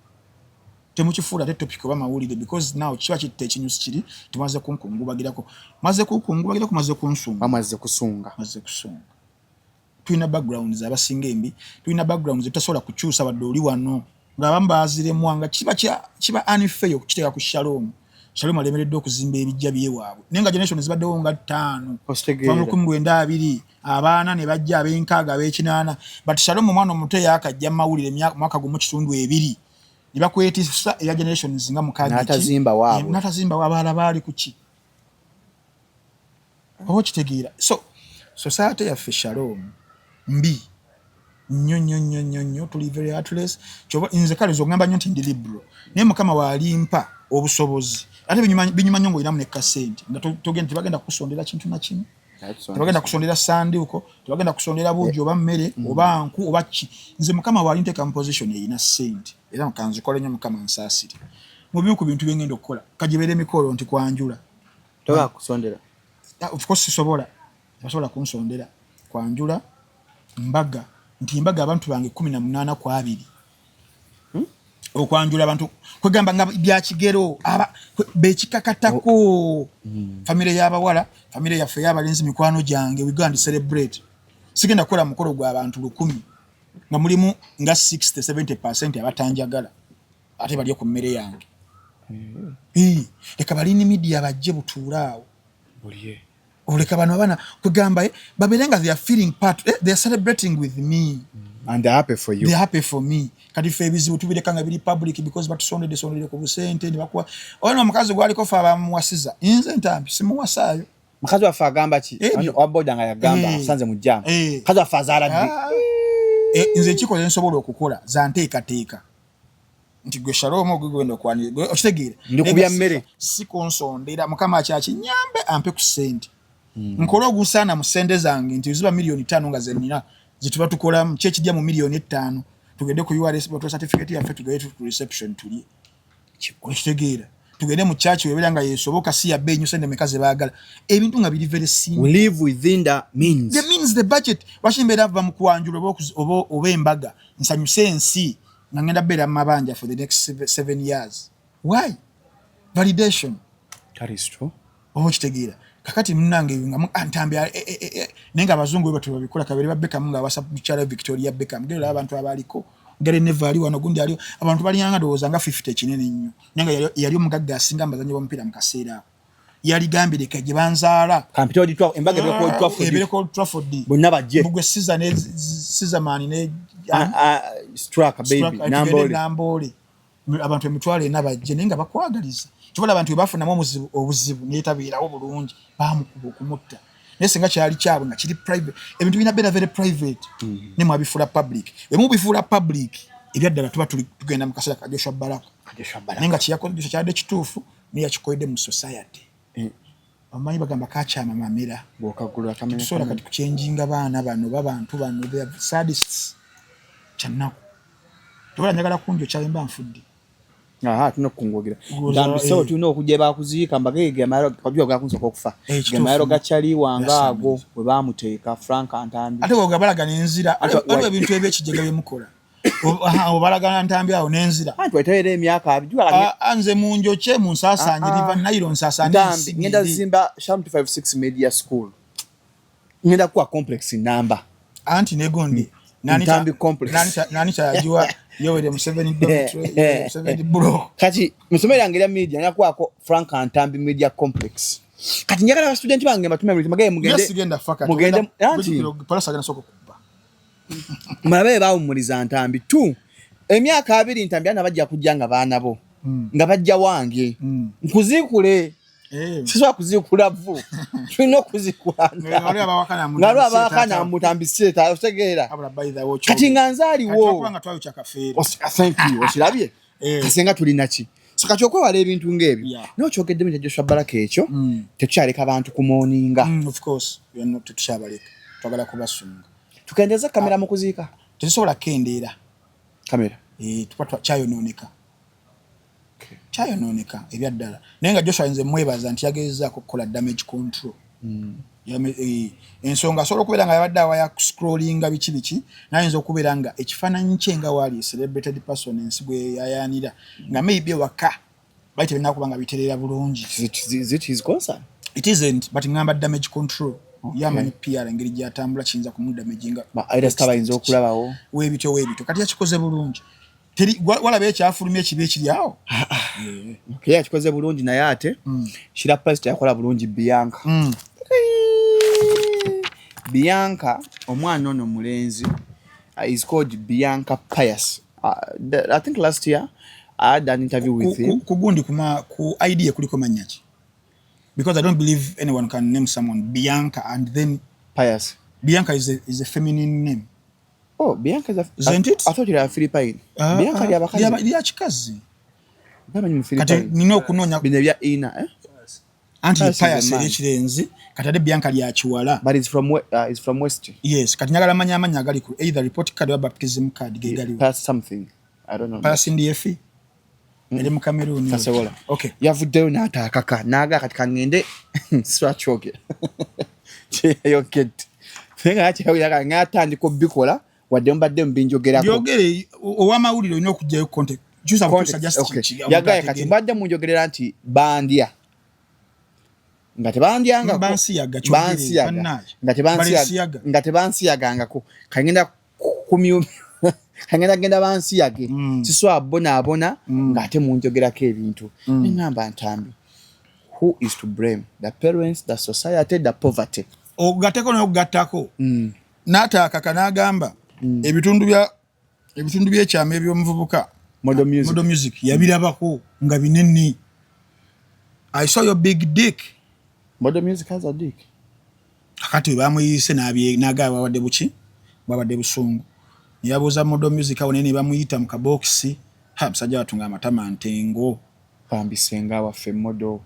temukifuula ate topic oba mawulire, because now kiba kitta ekinyusi kiri. Timaze kunkungubagirako, maze kunkungubagirako, maze kunsunga. Bamaze kusunga. Maze kusunga. Tulina backgrounds abasinga embi, tulina backgrounds etasobola kukyusa wadde oli wano ng'abamu baaziremwa, nga kiba unfair okukiteeka ku Shalom. Shalom alemereddwa okuzimba ebijja byewaabwe, naye nga generation zibaddewo nga ttaano. Okitegeera. Kuva mu 1920, abaana ne bajja ab'enkaaga, ab'ekinaana, but Shalom omwana omuto eyakajja mu mawulire 1.5 years ne bakwetisa eya generations nga mukaaga. N'atazimba waabwe. N'atazimba waabwe, abalala baali ku ki, oba okitegeera? So society yaffe, Shalom, mbi nnyo nnyo nnyo nnyo nnyo. Tuli very heartless. Kyoba nze kale zogamba nnyo nti ndi liberal, naye Mukama waalimpa obusobozi, ate binyuma nnyo ng'olinamu ne kasente, nga togenda, tebagenda kukusondera kintu na kimu, tebagenda kusondera sanduuko, tebagenda kusondera buugi oba mmere oba nku oba ki. Nze Mukama waali nteeka mu position erina ssente, era kanzikole nnyo. Mukama nsaasire mu bimu ku bintu byengenda okukola, kagibeere emikolo nti kwanjula. Toba kusondera. Ah, of course sisobola, tebasobola kunsondera kwanjula, mbaga, nti mbaga abantu bange 18 ku 20. Okwanjula abantu kwegamba nga byakigero, bekikakatako famire y'abawala, famire yaffe y'abalenzi, mikwano gyange, we go and celebrate. Sigenda kukola mukolo gw'abantu 1000 nga mulimu nga 60 70% abatanjagala ate balye ku mmere yange. Leka balini media bajje butuule awo, oleka bano abaana kwegamba babeere nga they are feeling part, they are celebrating with me. And they're happy for you. They are happy for me. Kati ffe ebizibu tubireka nga biri public because batusondedde sondedde ku busente ne bakuwa ono omukazi gwaliko, fe abamuwasiza, nze Ntambi simuwasaayo. Mukazi waffe agamba ki? Ebyo. Wa boda nga yagamba asanze mu jam. Mukazi waffe azaala ddi? Ah. Nze ekikola nsobola okukola za nteekateeka nti gwe Shalom gwe gwenda okwanira gwe, okitegeera? Ndi kubya mmere. Si kunsondera. Mukama akyakinyambe ampe ku ssente, nkole ogusaana mu ssente zange, nti ziba 5 million nga zenina zetuba tukolamu kyekijja mu 5 million, tugende ku URS batuwa certificate yaffe, tugende ku reception tulye, okitegeera? Tugende mu church webeera nga yesoboka, si yabbe nnyo, sente meka ze baagala, ebintu nga biri very simple. We live within the means. The means, the budget. Lwaki mbeera va mu kwanjula oba embaga nsanyuse ensi nga ngenda beera mu mabanja for the next 7 years? Why? Validation. That is true. Oba okitegeera? Kakati munange nga Ntambi naye nga abazungu bwe batyo babikola. Kabere ba Beckham nga awasa mukyala Victoria Beckham, genda olaba abantu abaliko, Gary Neville ali wano, gundi aliwo, abantu balinganga ndowooza nga 50, ekinene nnyo, naye nga yali omugagga asinga mu bazannyi b'omupiira mu kaseera ako. Yaligambye leka gye banzaala. Kampita Old Trafford, embaga ebeera ku Old Trafford. Ebeere ku Old Trafford. Bonna bajje. Bugwe Caesar ne Caesarman ne Ah, ah, Straka baby. Tugende. Nambole. Namboole, abantu 40,000 bajje, naye nga bakwagaliza. Kyobola abantu bwe bafunamu obuzibu netabeerawo bulungi, bamukuba okumutta, naye singa kyali kyabwe nga kiri private. Ebintu birina beera very private, ne mwabifuula public. Bwe mubifuula public, ebyaddala tuba tugenda mu kaseera ka Joshua Baraka. Joshua Baraka. Naye nga kyeyakoze Joshua kyabadde kituufu, naye yakikoledde mu society. Omanyi bagamba kakyama mamera. Bw'okagulula kamera. Tusobola kati kuchanginga baana bano, babantu bano, they are sadists. Kyannaku, tobola njagala kunjokya mba nfudde. Aha, tulina okukungubagira. Guza, Ntambi ssebo, tulina okujja bakuziika mbagege gemayiro kajua gakunsooka okufa. Kituufu. Gemayiro ga Kyali wange ago we baamuteeka Frank Ntambi. Ate bwogabalaga nenzira. Ate waliwo ebintu ebyekijega byemukola. Obalagana Ntambi awo nenzira. Anti wetera emyaka abiri jua. Ah, ah, nze munjokye munsaasaanye Ah, ah. river Nile nsaasaanye. Ntambi, ngenda zimba Shalom 256 Media School. Ngenda kuwa complex namba. Anti negondi Ntambi complex. Nani kyayagiwa Yoweri Museveni dormitory, Yoweri Museveni bro. Kati mu ssomero lyange erya media njakuwaako Frank Ntambi Media Complex. Kati njagala abastudenti bange mbatume mageye mugende. Sigenda faka. Mugende anti Polisi agenda soka okukuba. Mulabe baawummuliza Ntambi tu emyaka 20, Ntambi ana bajja kujja nga baana bo nga bajja wange nkuziikule. Sisobola kuziikula vvu, tulina okuziikula. Nga waliwo abawakana nga waliwo abawakana mutambise, otegeera? Kati nga nze aliwo. Nga twayokya Kafeero. Thank you, okirabye? Kasenga tulina ki? So kati okwewala ebintu ng'ebyo, naye okyogeddemu kya Joshua Baraka ekyo, tetukyaleka bantu kumourninga. Of course, we are not, tetukyabaleka, twagala kubasunga. Tukendeeze kamera mu kuziika. Tezisobola kukendeera. Kamera. Eh, tuba kyayonooneka, kyayonooneka ebyaddala. Naye nga Joshua nze mwebaza nti yagezezaako okukola damage control. Ensonga asobola okubeera nga yabadde awaya scrollinga biki biki, nayinza okubeera nga ekifaananyi kye nga waali celebrated person, ensi bwe yayanira, nga maybe ewaka bali tebirina kuba nga bitereera bulungi. Is it his concern? It isn't, but ngamba damage control. Yamanyi PR engeri gyatambula, kiyinza kumudamaginga. Ba Ayra Starr bayinza okulabawo. Weebityo weebityo, kati yakikoze bulungi. Teri walaba ekyafulumya ekibi ekiri awo. Okay, yakikoze bulungi, naye ate Shira Price teyakola bulungi Bianca. Bianca omwana ono mulenzi is called Bianca Pius. I think last year I had an interview with him. Ku gundi kuma ku ID kuliko mannya ki? Because I don't believe anyone can name someone Bianca and then Pius. Bianca is a feminine name. Oh, Bianca is a Isn't it? I thought you were Philippine. Bianca lya bakazi. Lya kikazi. Bamanyi mu Kati Philippine. nina okunoonya. Bino ebya ina, eh? Anti Pius is a Pius man. Ery'ekirenzi, kati ate Bianca lya kiwala. But it's from West. Yes, kati njagala manya amannya agali ku either report card oba baptism card ge galiwo. Pius something. I don't know. Pius NDF eri mu Cameroon. Tasobola. Okay. Yavuddeyo n'ataakaka n'agaa kati kaŋŋende swakyogera kyeyayogedde, naye nga nakyayogera ng'atandika obikola wadde mubadde mubinjogerako. Byogere, ow'amawulire olina okuggyayo context. Kyusa bukyusa just omuntu Yagaye kati ategeere. mbadde munjogerera nti bandya nga tebandyangako. Bansiyaga, kyogere, Bansiyaga. bannaaye. Nga tebansiyaga. Baleesiyaga. Nga tebansiyagangako, kangenda kumyu kangenda genda bansiyage. Siswa bonaabona ng'ate munjogerako ebintu. Neŋŋamba, Ntambi, who is to blame? The parents, the society, the poverty? Ogatteko n'okugattako n'ataakaka n'agamba ebitundu by'ekyama eby'omuvubuka Model Music. Model Music yabirabako nga binene. "I saw your big dick." Model Music has a dick? Kakati bwe bamuyise n'agaba bwabadde buki, bwabadde busungu, neyabuuza Model Music awo, naye ne bamuyita mu kabokisi. Ha, musajja wattu nga amatama ntengo. Bambi senga waffe Model.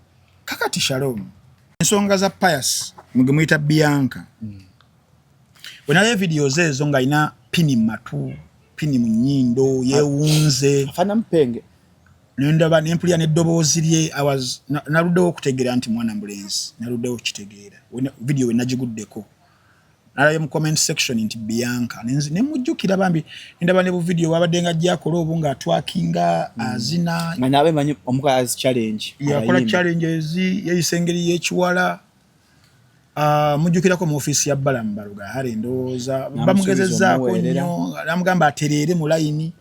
Kakati Shalom, ensonga za Pius muge muyita Bianca, bwe nalaba videos ezo ng'alina pini mu matu, pini mu nnyindo, yeewunze. Afaana mupenge. Nendaba nempulira n'eddoboozi lye. Naluddewo okutegeera nti mwana mulenzi, naluddewo okukitegeera video we nagiguddeko, nalabye mu comment section nti Bianca. Nemujjukira bambi, nendaba ne bu video bwabadde nga ajja akola obu ng'atwerkinga, azina. Nga naabe manyi omukazi challenge. Yakola abayimbi. Challenges, yeyisa engeri y'ekiwala. Ah, mujjukirako mu ofiisi ya Balamu Baluga, hale ndowooza N'amusuubiza bamugezezzaako omuweerera. nnyo, namugamba atereere mu layini,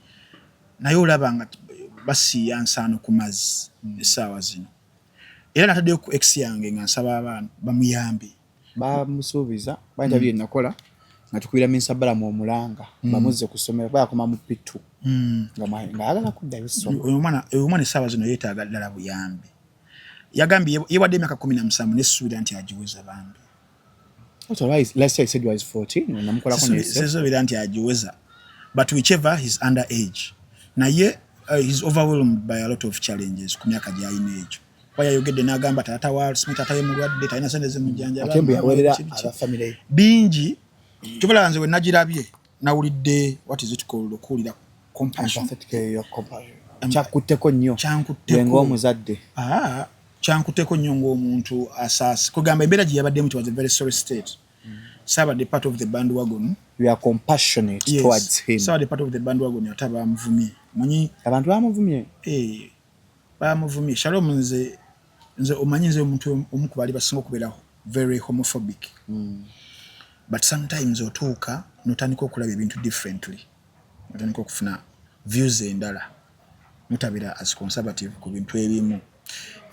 naye olaba nga basiiya nsaano ku mazzi essaawa zino. Era nataddeyo ku X yange nga nsaba abaana bamuyambe. Bamusuubiza bayinta bye nakola nga tukubira Minsa Balamu omulanga, bamuzze ku ssomero kuba yakoma mu P2 nga ng'ayagala kuddayo ssoma. Oyo omwana essaawa zino yeetaaga ddala buyambi. Yagambye yewadde emyaka 17, nessuubira nti agiweza bambi. What last year I said was 14 namukolako nese. Sisuubira nti agiweza, but whichever, he's under age, naye he's overwhelmed by a lot of challenges ku myaka gy'alina egyo, kuba yayogedde n'agamba taata wa Smith, taata ye mulwadde, talina sente zimujjanjaba. Ate mbu yaweerera Biki, biki. aba family ye. Bingi kyobalaba. Nze we nagirabye nawulidde, what is it called, okuwulira compassion. Empathetic, eyo compassion. Kyakutteko nnyo. Kyankutteko. Gwe ng'omuzadde. Ah, kyankutteko nnyo ng'omuntu asaasi kugamba embeera gye yabaddemu. It was a very sorry state. Saabadde part of the bandwagon. You are compassionate Yes. towards him. Saabadde part of the bandwagon, ate bamuvumye manyi. Abantu bamuvumye. Eh, bamuvumye. Shalom, nze omanyi nze omuntu omu ku baali basinga okubeera very homophobic, but sometimes otuuka notandika okulaba ebintu differently, otandika okufuna views endala, notabeera as conservative ku bintu ebimu.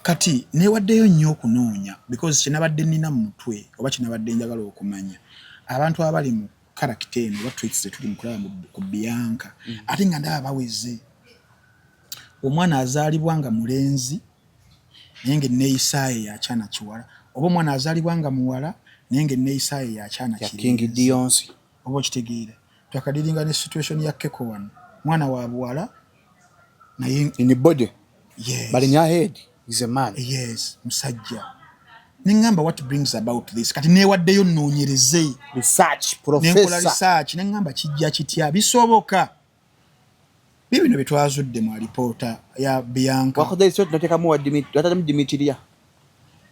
Kati newaddeyo nnyo okunoonya, because kyenabadde nnina mu mutwe oba kyenabadde njagala okumanya, abantu abali mu character eno oba traits zetuli mu kulaba ku Bianca, ate nga ndaba baweze omwana azaalibwa nga mulenzi. Naye nga enneeyisaayo yakyana kiwala, oba omwana azaalibwa nga muwala naye nga enneeyisaayo yakyana ya King Dionsi. Oba okitegeera, twakadiringa ne situation ya Keko wano, mwana wa buwala naye in body, yes, but in your head is a man. Yes, musajja. Neŋŋamba, what brings about this? Kati neewaddeyo nnoonyereze. Research. Nenkola professor. Research. Neŋŋamba, kijja kitya? Bisoboka? Bibino bye twazudde mu alipoota ya Bianca. Wakoze research, notekamu wa Dimitri, watatamu Dimitria.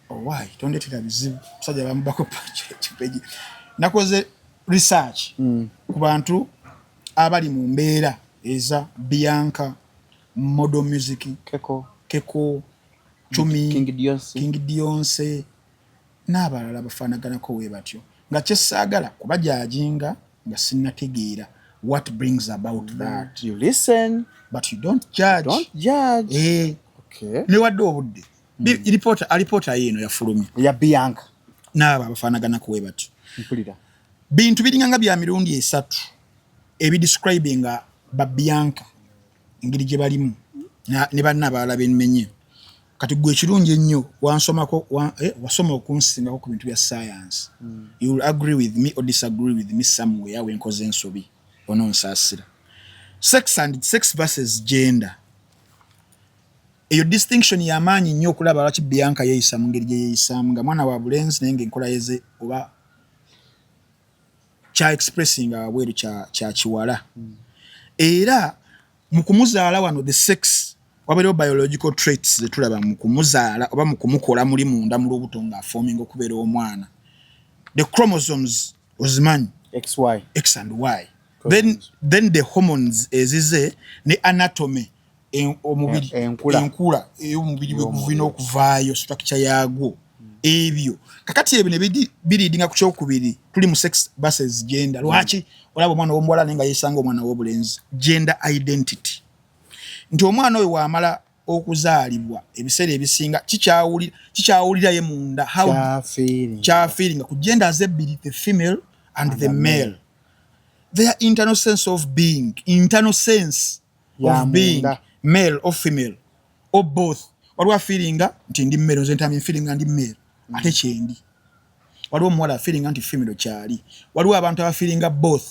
Owai, tondetera bizibu, musajja bamubako kipeji. Nakoze research ku bantu abali mu mbeera eza Bianca, Model Music, Keko, Keko, Chumi, King Dionsi, King Dionse n'abalala bafaanaganako we batyo, nga kyesaagala kubajajinga nga sinnategeera what brings about that. You listen, but you don't judge. Don't judge. Eh, newadde obudde. Alipoota yeeno yafulumye. Ya Bianca. N'abo abafaanaganako we batyo. Mpulira. Bintu biringa nga bya mirundi esatu ebidescribinga ba Bianca, engeri gye balimu ne banna abalala benmenye. Kati gwe ekirungi ennyo wansomako wasoma okunsingako ku bintu bya science. You will agree with me or disagree with me somewhere wenkoze ensobi, ononsaasira. Sex and sex versus gender, eyo distinction y'amaanyi nnyo okulaba lwaki Bianca yeeyisa mu ngeri gye yeeyisaamu nga mwana wa bulenzi, naye ng'enkola yeze oba kya expressing wabweru kya kiwala. Era mu kumuzaala wano, the sex, wabeerewo biological traits zetulaba mu kumuzaala oba mu kumukola muli munda mu lubuto ng'aforminga okubeera omwana. The chromosomes ozimanyi? XY. X and Y. Then the hormones ezize ne anatomy, omubiri, Enkula. Enkula ey'omubiri bwe guvina okuvaayo, structure yaagwo. Ebyo kakati ebyo ne bileadinga ku kyokubiri, tuli mu sex versus gender. Lwaki olaba omwana w'omuwala naye nga yeesanga omwana w'obulenzi? Gender identity, nti omwana oyo waamala okuzaalibwa, ebiseera ebisinga kikyawuliraye munda how Kyafeeling. Kyafeelinga ku genders ebbiri, the female and the male, their internal sense of being, internal sense Ya of being munda. Male or female or both. Waliwo afeelinga nti ndi male, nze ntamye nfeelinga ndi male ate kyendi. Waliwo omuwala afeelinga nti female kyali. Waliwo abantu abafeelinga both,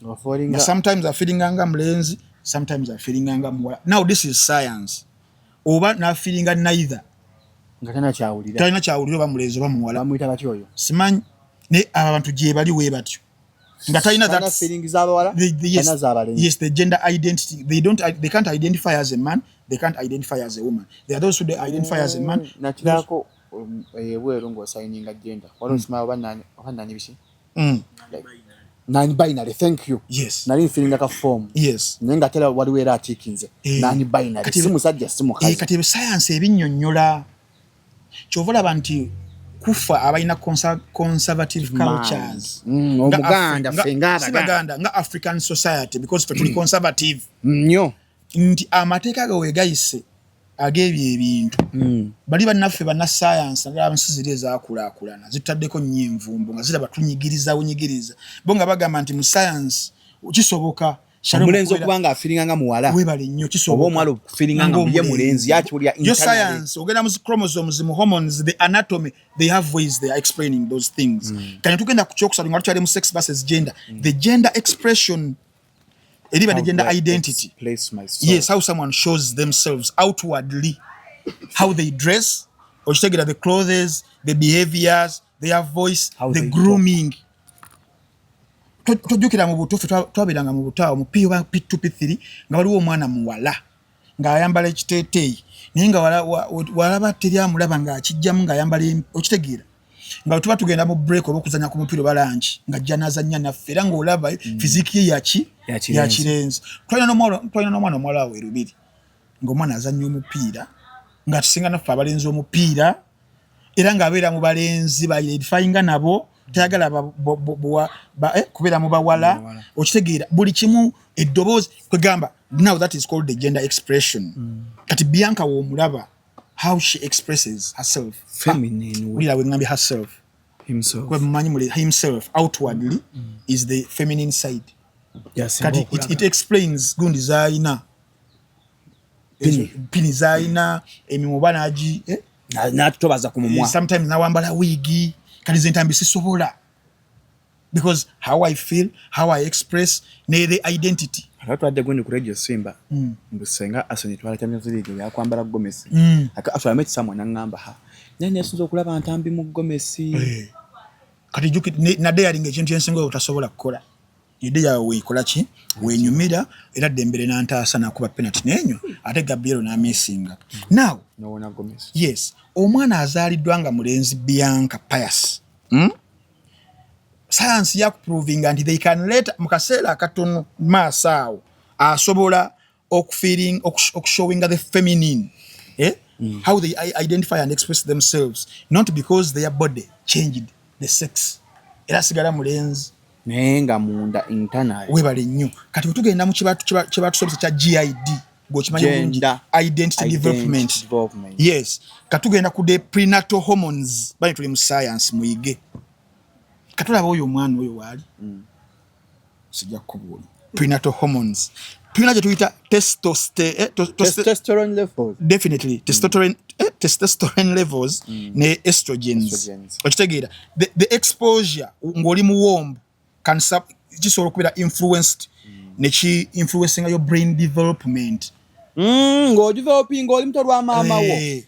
nga sometimes afeelinga nga mulenzi, sometimes afeelinga nga muwala. Now this is science. Oba nafeelinga neither. Nga talina kyawulira. Talina kyawulira oba mulenzi oba muwala. Bamuyita batya oyo? Simanyi, naye abo abantu gye bali we batyo, nga talina Talina feelings z'abawala, yes, talina z'abalenzi. Yes, the gender identity, they don't, they can't identify as a man, they can't identify as a woman. There are those who they identify as a man. Nakirako ebweru ng'osigninga gender, waliwo osima oba nani biki? Non binary, thank you. Yes. Nali nfillinga ka form, naye nga tera waliwo era atiikinze non binary, si musajja si mukazi. Kati ebyo science ebinnyonnyola. Kyova olaba nti kufa abalina conservative cultures. Nga Omuganda, ffe si ng'Abaganda. Baganda, nga African society, because ffe tuli conservative, nnyo, nti amateeka ge wegayise ag'ebyo ebintu, bali bannaffe bannasayansi, naddala nsi ziri ezaakulaakulana, zitutaddeko nnyo envumbo nga ziraba tunyigiriza bunyigiriza bo, nga bagamba nti mu science kisoboka. Shalom, omulenzi okuba nga afeelinga nga muwala, webale nnyo, kisoboka. Oba omuwala okufeelinga nga ye mulenzi, yakiwulira Yo internally. Science, ogenda mu chromosomes, mu hormones, the anatomy, they have ways they are explaining those things. Kati tugenda ku kyokusatu nga tukyali mu sex versus gender, the gender expression eriba the How gender do I identity. Express myself? Yes, how someone shows themselves outwardly, how they dress, okitegeera, the clothes, the behaviors, their voice, How the they grooming. Tojjukira mu buto ffe twabeeranga mu buto awo mu P oba P2 P3, nga waliwo omwana muwala ng'ayambala ekiteeteeyi, naye nga walaba teri amulaba ng'akijjamu ng'ayambala okitegeera, nga tuba tugenda mu break oba okuzanya ku mupiira oba lunch, ng'ajja n'azannya naffe, era ng'olaba physique ye yaki Ya kirenzi. Ya kirenzi. Twalina n'omwana omuwala awo erubiri, ng'omwana azannya omupiira ng'atusinga naffe abalenzi omupiira, era ng'abeera mu balenzi, baidentifyinga nabo, tayagala kubeera mu bawala. Okitegeera, buli kimu, eddoboozi, kwegamba now that is called the gender expression. Kati Bianca woomulaba how she expresses herself, Feminine way. Wulira bwe ŋŋambye herself. Himself. Kwe mumanyi mule himself outwardly is the feminine side. Yasinga Kati okulaga. it explains gundi z'alina. Pini zalina emimwa oba nagi, eh? Natutobaza ku mumwa. Sometimes nawambala wiigi. Kati ze Ntambi sisobola, because how I feel, how I express ne the identity. Ate twadde gundi ku Radio Simba, mbu senga Asoni twala Champions League yakwambala gomesi. After I met someone, naŋŋamba, "Ha, naye nesunza okulaba Ntambi mu gomesi." Eh. Kati nadde yalinga ekintu kyensinga obutasobola kukola, yedde yawe weekola ki wenyumira, era Dembele nantaasa nakuba penalty nenywa, ate Gabriel namisinga now. Nowona gomesi. Yes, omwana azaaliddwa nga mulenzi, Bianca Pius, Science yakuprovinga nti they can later, mu kaseera akatono maaso awo, asobola okufeeling, okushowinga the feminine, eh? How they identify and express themselves, not because their body changed the sex, era sigala mulenzi. Naye nga munda, internal. Webale nnyo. Kati wetugenda mu kyebatusomesa kya GID, gweokimanyi bulungi. Gender identity development. Development. Yes, katugenda ku the prenatal hormones. Bali tuli mu science, muyige. Katulaba oyo omwana oyo waali, sijja kukubuulira. Prenatal hormones tulina gye tuyita testosterone levels. Definitely testosterone, testosterone levels ne estrogens. Estrogens. Okitegeera, the exposure ng'oli mu womb can kisobola okubeera influenced neki influencinga your brain development. Ng'odevelopinga oli muto lwa maama wo.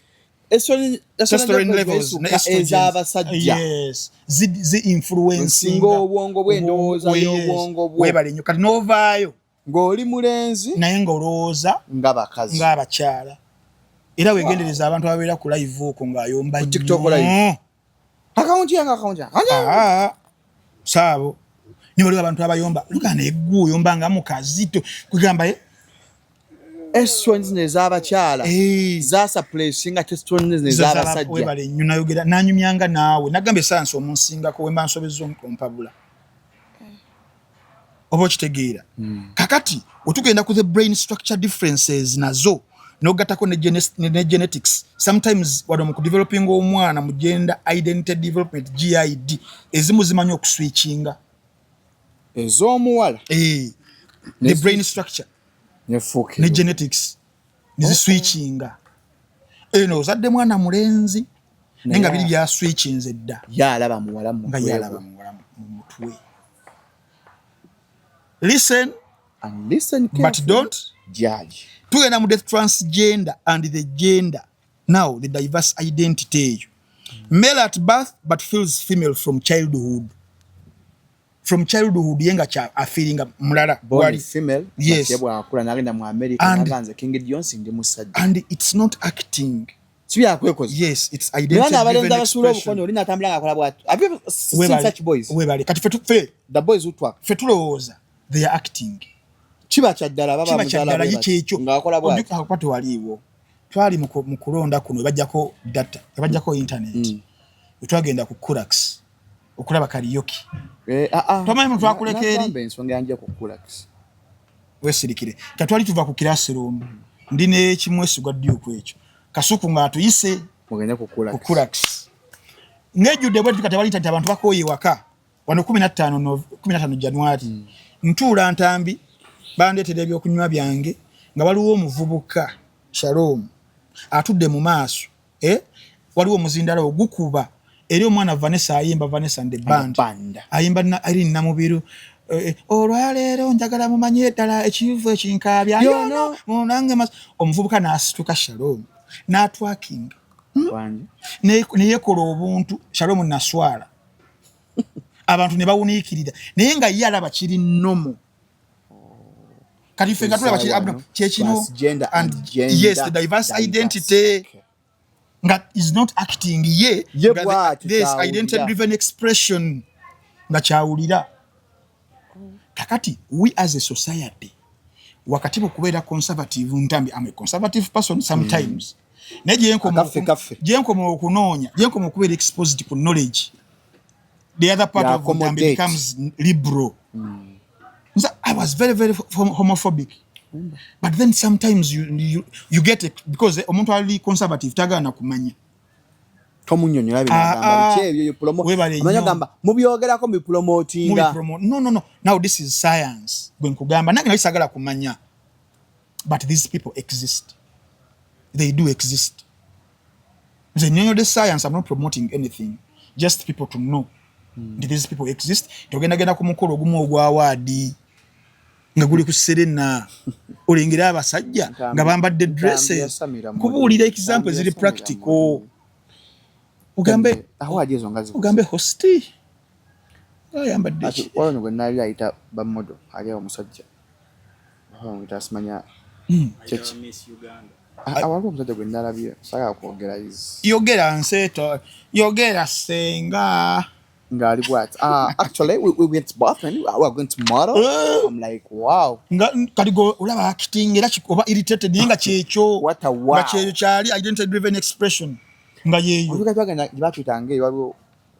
Testosterone levels ne estrogens. Ez'abasajja. Yes, zi influencinga Nsinga obwongo bw'endowooza y'obwongo bwo. Webale nnyo. Kati n'ovaayo ng'oli mulenzi naye ng'olowooza nga bakazi, ng'abakyala. Era wegendereza abantu ababeera ku live okwo ng'ayomba Ku TikTok live. nnyo. Akawunti yange, akawunti yange. Ah, saabo ne waliwo abantu abayomba luganda eggu oyomba nga mukazi kugamba Estrogens zino ez'abakyala zasuppressinga testosterone zino ez'abasajja. Webale nnyo. Nayogera nanyumyanga naawe, nagamba esayansi omunsingako, wemba nsobezza ompabula oba okitegeera. Kakati wetugenda ku the brain structure differences, nazo nogatako ne genetics. Sometimes wano mu kudevelopinga omwana mu gender identity development, GID, ezimu zimanyi okuswitchinga. Ez'omuwala. Eh, the brain structure nefuuka ne genetics neziswitchinga. Eno ozadde mwana mulenzi naye nga biri byaswitchinze dda. Yalaba muwala mu nga mutwe yalaba gwe. Muwala mu mutwe. Listen And listen but carefully. Don't judge. Tugenda mu the transgender and the gender now, the diverse identity eyo, male at birth but feels female from childhood. From childhood ye nga kya afeelinga mulala. Born Wali. female, Yes. but ye bwakula n'agenda mu America, naganze King Jones, ndi musajja. And it's not acting. Si byakwekoza. Yes, it's naye identity abalenzi driven abasuula expression. obukono, oli natambula ng'akola bw'ati. Have you ever seen such boys? Webale. Kati fe The boys who twerk. Ffe tulowooza they are acting. Kiba kya ddala, baba Kiba muzaala kyaddala bwe ye bati, kyekyo. ng'akola bw'ati. Ojjuka tewaliiwo, twali mu kulonda kuno, ebajjako data, ebajjako internet, wetwagenda ku Curax okulaba karaoke. Eh, ah, ah. Tomanyi muntu twakuleka eri? Nagamba ensonga yanjja ku Curax. Wesirikire. Katwali tuva ku classroom, ndi nekimwesigwa ddyuku ekyo Kasuku ng'atuyise mugende ku Curax. Ku Curax ng'ejjudde bwe tuka, tewali nti abantu bakooye waka wano 15 15 January. Ntuula Ntambi, bandeetera ebyokunywa byange, nga waliwo omuvubuka Shalom atudde mu maaso, eh? Waliwo omuzindalo ogukuba eri omwana Vanessa ayimba, Vanessa and the band. Band. Ayimba na Irene Namubiru, olwaleero njagala mumanye ddala ekivu ekinkaabya Yono. Munange omuvubuka n'asituka, Shalom, n'atwerkinga. Wangi. Neyekola obuntu, Shalom, naswala, abantu ne bawuniikirira, naye nga ye alaba kiri normal. Kati ffe nga tulaba kiri abnormal. Kyekino. Transgender and and gender yes, the diverse diverse. identity. Nga is not acting ye. Ye nga bw'atyo this kyawulira. identity driven expression nga kyawulira. Kakati we as a society, wakati mu kubeera conservative, Ntambi, am a conservative person sometimes, naye Akaffe, kaffe. gyenkoma okunoonya, gyenkoma okubeera exposed ku knowledge, the other part Ya of Ntambi accommodate. becomes liberal. Nze I was very very homophobic, but then sometimes you get it, because omuntu ali conservative tagaana kumanya. Tomunyonyola Ah, binagamba ah. biki ebyo Webale amanyi nnyo. agamba mubyogerako, mubipromotinga. No, now this is science. Bwe nkugamba nange nali sagala kumanya, but these people exist. They do exist. Nze nnyonnyodde science. I'm not promoting anything, just people to know nti these people exist. Togendagenda ku mukolo ogumu ogwa award nga guli ku Serena, olengera abasajja nga bambadde dresses. Yasamira muli. Kubuulira example Ntambi eziri yasamira practical. Ogambe Award ezo nga zikuze. Ogambe host ayambadde Ati ki? waliwo gwe nali ayita ba model, ali awo omusajja bamuyita asimanya kyeki. Ah, waliwo omusajja gwe nalabye, saagala kwogera is Yogera nseeto, yogera senga. Ng'ali bwati, "Ah, actually we went bathing, we are going to model." I'm like, "Wow." Nga kati go olaba acting era oba irritated, naye nga kyekyo. What a wow. Nga kyekyo kyali identity driven expression nga yeeyo. Oluka twagenda gye batuyitanga eyo, waliwo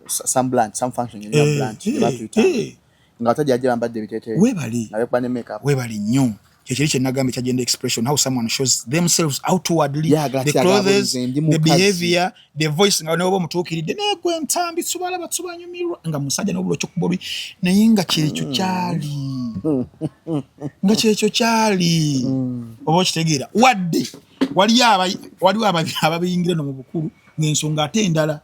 some branch, some function ya branch gye batuyitanga nga abasajja bajja bambadde ebiteeteeyi Weebale. nga bekuba ne makeup. Webali nnyo. Kyekiri kyenagamba ekya gender expression, how someone shows themselves outwardly, Yeah, the gati agamba clothes, nze ndi the mukazi. behavior, the voice, nga noba omutuukiridde negwe ntambi tubalaba tubanyumirwa nga musajja nobula okyokuba olwi, naye nga kyekyo kyali, nga kyekyo kyali. Oba okitegeera, wadde waliyo waliwo ababiyingira no mu bukulu ng'ensonga ate endala.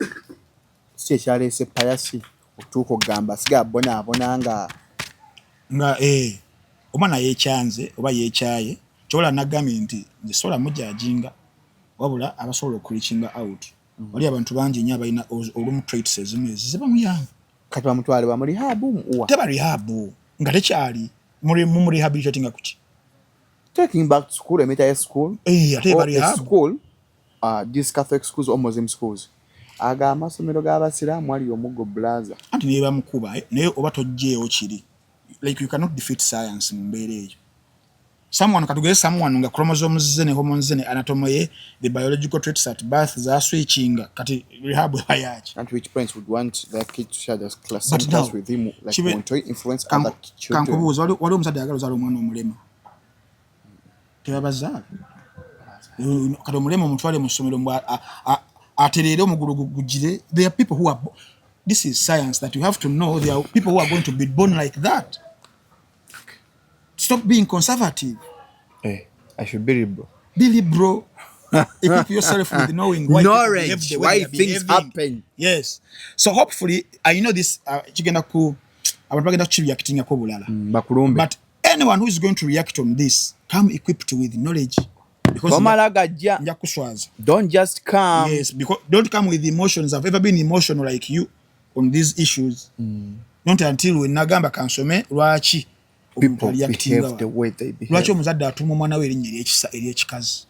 Si ekyaleese payasi otuuka okugamba sigala bonaabona nga Nga omwana yeekyanze oba yeekyaye kyobola nagambye nti nze sobola mujajinga, wabula abasobola okureachinga out, wali abantu bangi nnyo abalina olumu traits ezimu ezize bamuyamba. Kati bamutwale ba mu rehab wa? Teba rehab nga tekyali mumurehabilitatinga kuki? Taking back to school, emita ye school. Eh, ate eba Or a rehab. school, these Catholic schools or Muslim schools, aga amasomero g'abasiraamu ali omuggo blaza. Anti naye bamukuba, naye oba toggyeewo kiri like you cannot defeat science mu mbeera eyo. Someone, katugeze someone nga chromosomes ze ne hormones ze ne anatomy ye, the biological traits at birth zaswitchinga, kati rehab eba yaki? And which parents would want their kid to share the class, But same class now, with him, like want to influence other children? Kankubuuza, wali omuzadde ayagala ozaala omwana omulema? Tebabazaala. Kati omulema omutwale mu ssomero mbw atereere omugulu gugire. There are people who are this is science that you have to know. There are people who are going to be born like that. Stop being conservative. Eh, I should be liberal. Be liberal. Equip yourself with knowing why people Knowledge, behave the way why they are things behaving. Happen. Yes, so hopefully I know this kigenda ku abantu bagenda kukireactingako bulala. Bakulumbe. But anyone who is going to react on this, come equipped with knowledge, because Tomala gajja. Nja kuswaza. Don't just come. Yes, because don't come with emotions. I've ever been emotional like you on these issues, not until when nagamba kansome lwaki omuntu People areactinga behave the wano. way they behave. Lwaki omuzadde atuuma omwana we erinnya eryekisa eryekikazi?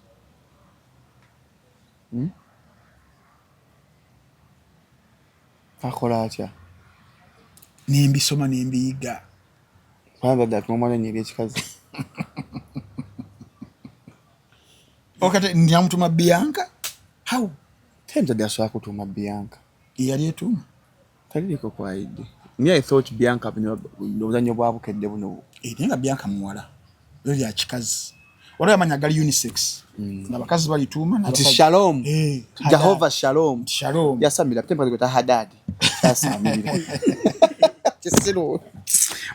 Akola atya? Nembisoma nembiyiga. Omuzadde atuma omwana erinnya eryekikazi? Okati namutuma Bianca, how? Te muzadde asobola kutuuma Bianca? Yali etuuma. Taliriko kwayidde. Me, I thought Bianca buno obuzannyo bwa Bukedde buno. Eh, naye nga Bianca muwala, lyo lya kikazi. Waliwo amanya gali unisex nga abakazi balituuma Nti n'abasajja. Shalom. Eh, Jehovah Shalom. Shalom. Yasamira tempa gweta Hadad. Yasamira. Kisiru.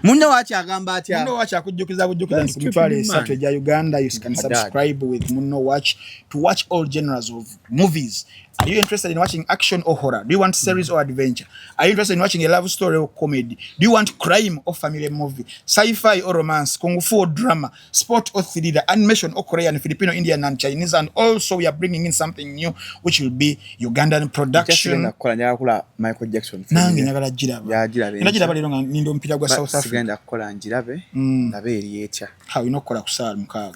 Munne waaki agamba atya? Munno Watch akujjukiza bujjukiza nti ku That's mitwalo stupid, esatu man. egya Uganda you can Hadad. subscribe with Munno Watch to watch all genres of movies. Are you interested in watching action or horror? Do you want series or adventure? Are you interested in watching a love story or comedy? Do you want crime or family movie, sci-fi or romance, kung fu or drama, sport or thriller, animation or Korean, Filipino, Indian and Chinese? And also we are bringing in something new, which will be Ugandan production. Sigenda kukola, njagala kukola Michael Jackson film. Nange njagala giraba. Yagiraba. Era giraba leero nga ninda omupiira gwa South Africa. Sigenda kukola, ngirabe ndabe eri etya. Ha, olina okukola ku ssaawa 6.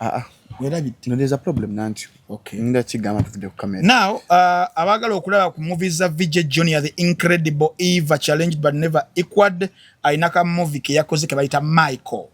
Ah, ah. Werabidde. No, there's a problem nanti. Okay. Ngenda kigamba tuvudde ku kamera. Now, abaagala okulaba ku movies za VJ Junior, the incredible Eva, challenged but never equaled, alina ka movie ke yakoze ke bayita Michael.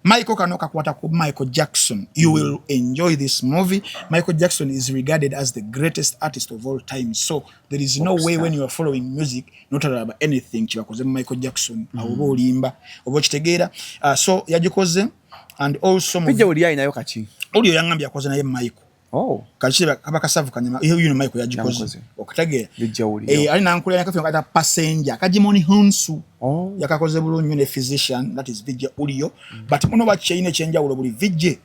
Michael kano kakwata ku Michael Jackson. You will enjoy this movie. Michael Jackson is regarded as the greatest artist of all time. So there is no way when you are following music notalaba anything kibakoze mu Michael Jackson. Awo oba olimba oba okitegeera. So yagikoze and also Pijja oli alinayo kaki? Oli yaŋŋambye yakoze naye Michael. Oh. Kakiri kaba kasavu kanyama iyo yuno Michael yagikoze. Yamukoze. Okutegeera. Bijja wulira. Eh, ali nankulira nakafilm kata Passenger Kajimoni Hunsu. Oh. Yakakoze bulungi nnyo ne physician, that is VJ Ulio. But muno bakyeyina ekyenjawulo, buli VJ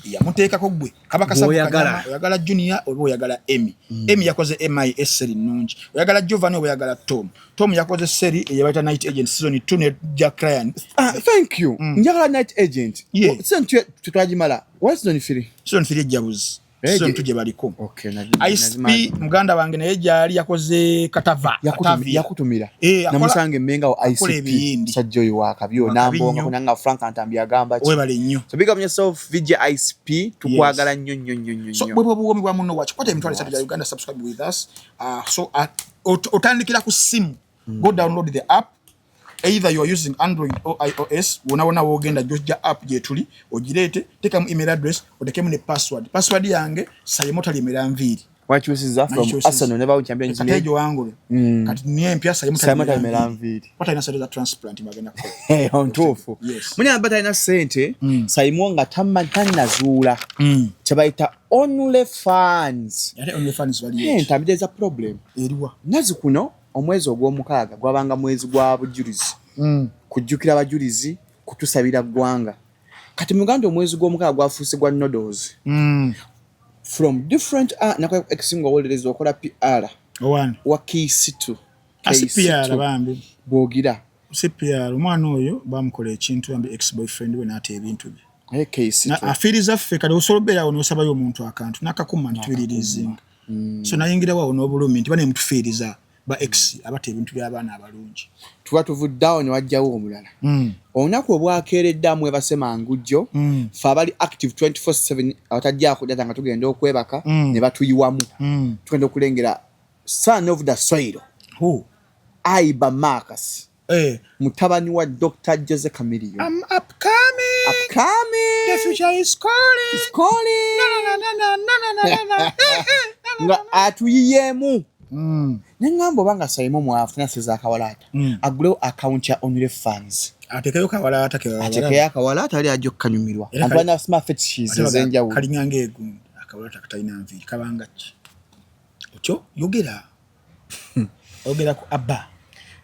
Yamuteekako gwe kaba kasavu. Gw'oyagala. Kanyama, oyagala Junior oba oyagala Emmy? Emmy yakoze mis seri nnungi. Oyagala Jovan oba oyagala Tom? Tom yakoze seri eyebayita Night Agent season 2 ne Jack Ryan. Ah, thank you. Njagala Night Agent. Season 2 tetwagimala. Why season 3? Season 3 ejjabuzi. Season 2 gye baliko. Okay, ICP muganda wange naye gyali, yakoze Katava. Katavia. Yakutumira. Eh, Namusanga emmenga wa akola ICP. ebiyindi. Sajja oyo wakabi oyo. Wakabi Nambonga nnyo. kunanga Frank Ntambi agamba ki. Webale nnyo. So big up yourself, VJ ICP, tukwagala nnyo nnyo nnyo nnyo So nnyo. bwe buwoomi bwa muno waaki. Kwata 30,000 gya Uganda, subscribe with us. So otandikira ku simu. Go download the app, either you are using Android or iOS. Wona wona wogenda, jojja app gyetuli, ogireete, teekamu email address, otekemu ne password. Password yange Sayemo talimera nviiri. Wakyusiza from Nakyusiza. Arsenal never win Champions Kati League. egyo wangule. Kati niye empya, Sayemo. Sayemo talimera nviiri. Watalina sente za transplant bagenda kukola. Eh, ntuufu. Yes. Muni aba talina ssente, Sayimo nga tannazuula kye bayita Only Fans. Ate Only Fans bali Eh, Ntambi, there's a problem. Eriwa? Nazi kuno omwezi ogw'omukaaga gwabanga mwezi gwa bujulizi, kujjukira abajulizi, kutusabira ggwanga. Kati mu Uganda omwezi gw'omukaaga gwafuuse gwa noodles from different ekisinga owolereza okola PR Owan wa KC2. CPR bambi. Bwogira. CPR omwana oyo bamukola ekintu bambi, ex boyfriend we n'ata ebintu bye. Naye KC2 Afiiriza ffe. Kati osobola obeerawo n'osabayo omuntu akantu n'akakuma nti tubiririzinga. So nayingirawo awo n'obulumi nti banemutufiiriza ba ex abata ebintu by'abaana abalungi. Tuba tuvuddeawo ne wajjawo omulala. Olunaku obwakeeredde amwebase mangu jjo. Fe abali active 24/7, abatajjaako data, nga tugenda okwebaka ne batuyiwamu, tugenda okulengera son of the soil. Who? Aiba Marcus, Eh, mutabani wa Dr Jose Chameleone. I'm upcoming. Upcoming. The future is calling. Is calling. Na, na, na, na, na, na, na, na. Eh, eh, na, na. Nga atuyiyeemu. Neŋŋamba oba nga Sayimo mwafu naseza akawalaata, agulewo akawunti ya Only Fans. Atekeyo kawalaata ke. Atekeyo akawalaata ali ajja okukanyumirwa. Era Abantu balina smart fetishes ez'enjawulo. Kalinganga egundi akawalaata katalina nviiri kabanga ki otyo yogera oyogera ku abba.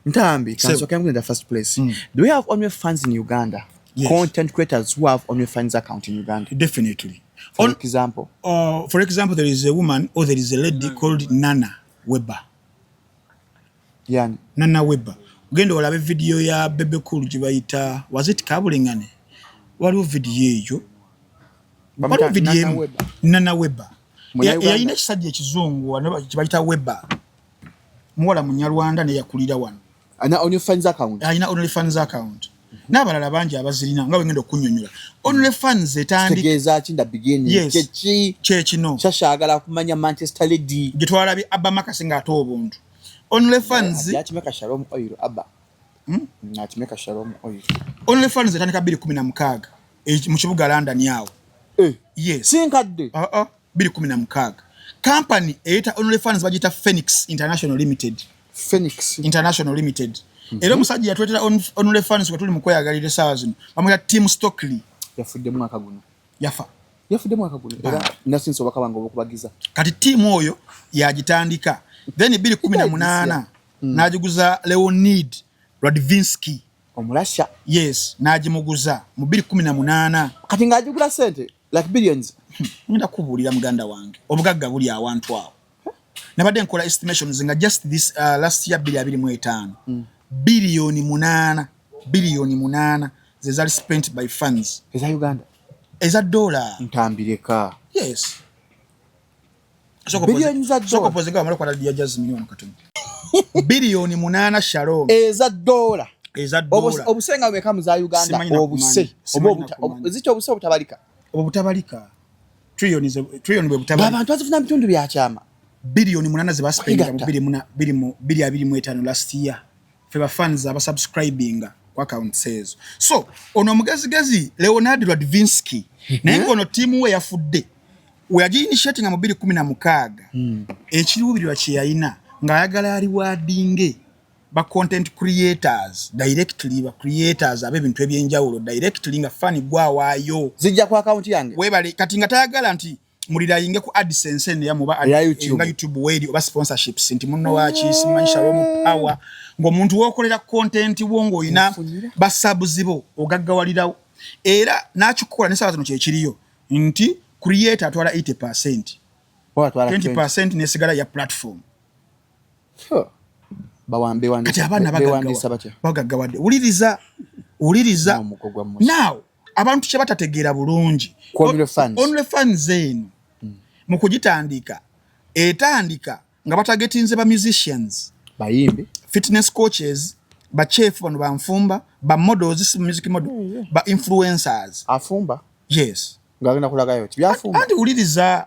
Ntambi, Sebo. kansooke in the first place, do we have Only Fans in Uganda? Yes. Content creators who have Only Fans account in Uganda? Definitely. For example? For example, there is a woman or there is a lady called Nana Weber. Yani? Nana Weber, genda olabe video ya Bebe Cool gye bayita, was it Kabulingane? Waliwo video eyo. Waliwo video Nana emu. Weber. Nana Weber. Munnayuganda? Yalina ekisajja ekizungu wano kye bayita Weber, muwala Munyarwanda naye yakulira wano. Ana Only Fans account? Alina Only Fans account n'abalala bangi abazirina nga bwengenda okunyonyola. Only Fans etandika Kitegeeza ki in the beginning? Yes. Kyeki? Kyekino. Kyashagala kumanya Manchester lady. Gye twalabye Abba Makasi ng'ate obuntu Only Fans. Akimeka Shalom oil Abba. Akimeka Shalom oil. Only Fans etandika 2016 mu kibuga London awo. Eh. Yes. Sinkadde. 2016, company eyita Only Fans bagiyita Phoenix International Limited. Phoenix. International Limited. Era omusajja yatwetera Only Fans we tuli mu kweyagalira essaawa zino bamuyita Tim Stockley. Yafudde mwaka guno. Yafa. Yafudde mwaka guno, era nasinza obubaka bwange obwokubagiza. Kati tiimu oyo yagitandika, then 2018 n'agiguza Leonid Radvinsky. Omulasha. Yes, n'agimuguza mu 2018. Kati ng'agigula sente like billions? Ngenda kubuulira muganda wange, obugagga buli awantu awo. Nabadde nkola estimations nga just this last year 2025, 8 biliyoni, 8 biliyoni ze zali spent by fans. Eza Uganda? Eza dola. Ntambireka. Yes. Billions za dollar. Sokopozinga bamala kwata ya Jasmine wano katono. 8 biliyoni, Shalom. Eza dola? Eza dola. Obusenga bumeka mu za Uganda? Simanyi na Obuse kumanya. Simanyi oba na kumanya. ziki, obuse obutabalika? Obwo butabalika. Trillion trillion bwe butabalika. Abantu bazifuna mu bitundu byakyama. 8 biliyoni ze baspendinga mu Kwigatta. bbiri muna bbiri mu 2025 last year. Ffe ba fans abasubscribinga ku accounts ezo. So ono omugezigezi Leonard Radvinsky, naye ng'ono ttiimu we yafudde we yagiinitiatinga mu 2016, ekiruubirirwa kye yalina ng'ayagala arewardinge ba content creators directly, ba creators ab'ebintu ebyenjawulo directly, nga fan gwawaayo. Zijja ku akawunti yange. Webale. Kati nga tayagala nti mulirayinge ku AdSense eno yamuba Eya YouTube. nga YouTube weeri oba sponsorships nti munno waki simanyi Shalom Power, ng'omuntu wookolera content wo ng'olina Ofunira. basubs bo ogaggawalirawo. Era n'akikukola n'essaawa zino kyekiriyo Nti creator atwala 80%, Bo batwala 20% nesigala ya platform. 20. Kati abaana Bewandiisa batya? bagaggawadde. Wuliriza, wuliriza. N'omuggo gwa Musa. Now abantu kye batategeera bulungi, Ku OnlyFans. OnlyFans eno mu kugitandika, etandika nga batargetinze ba musicians, Bayimbi. fitness coaches, ba chef, bano banfumba, ba models, music model, ba influencers. Afumba? Yes. Ng'agenda kulagayo ti byafumba? Anti wuliriza,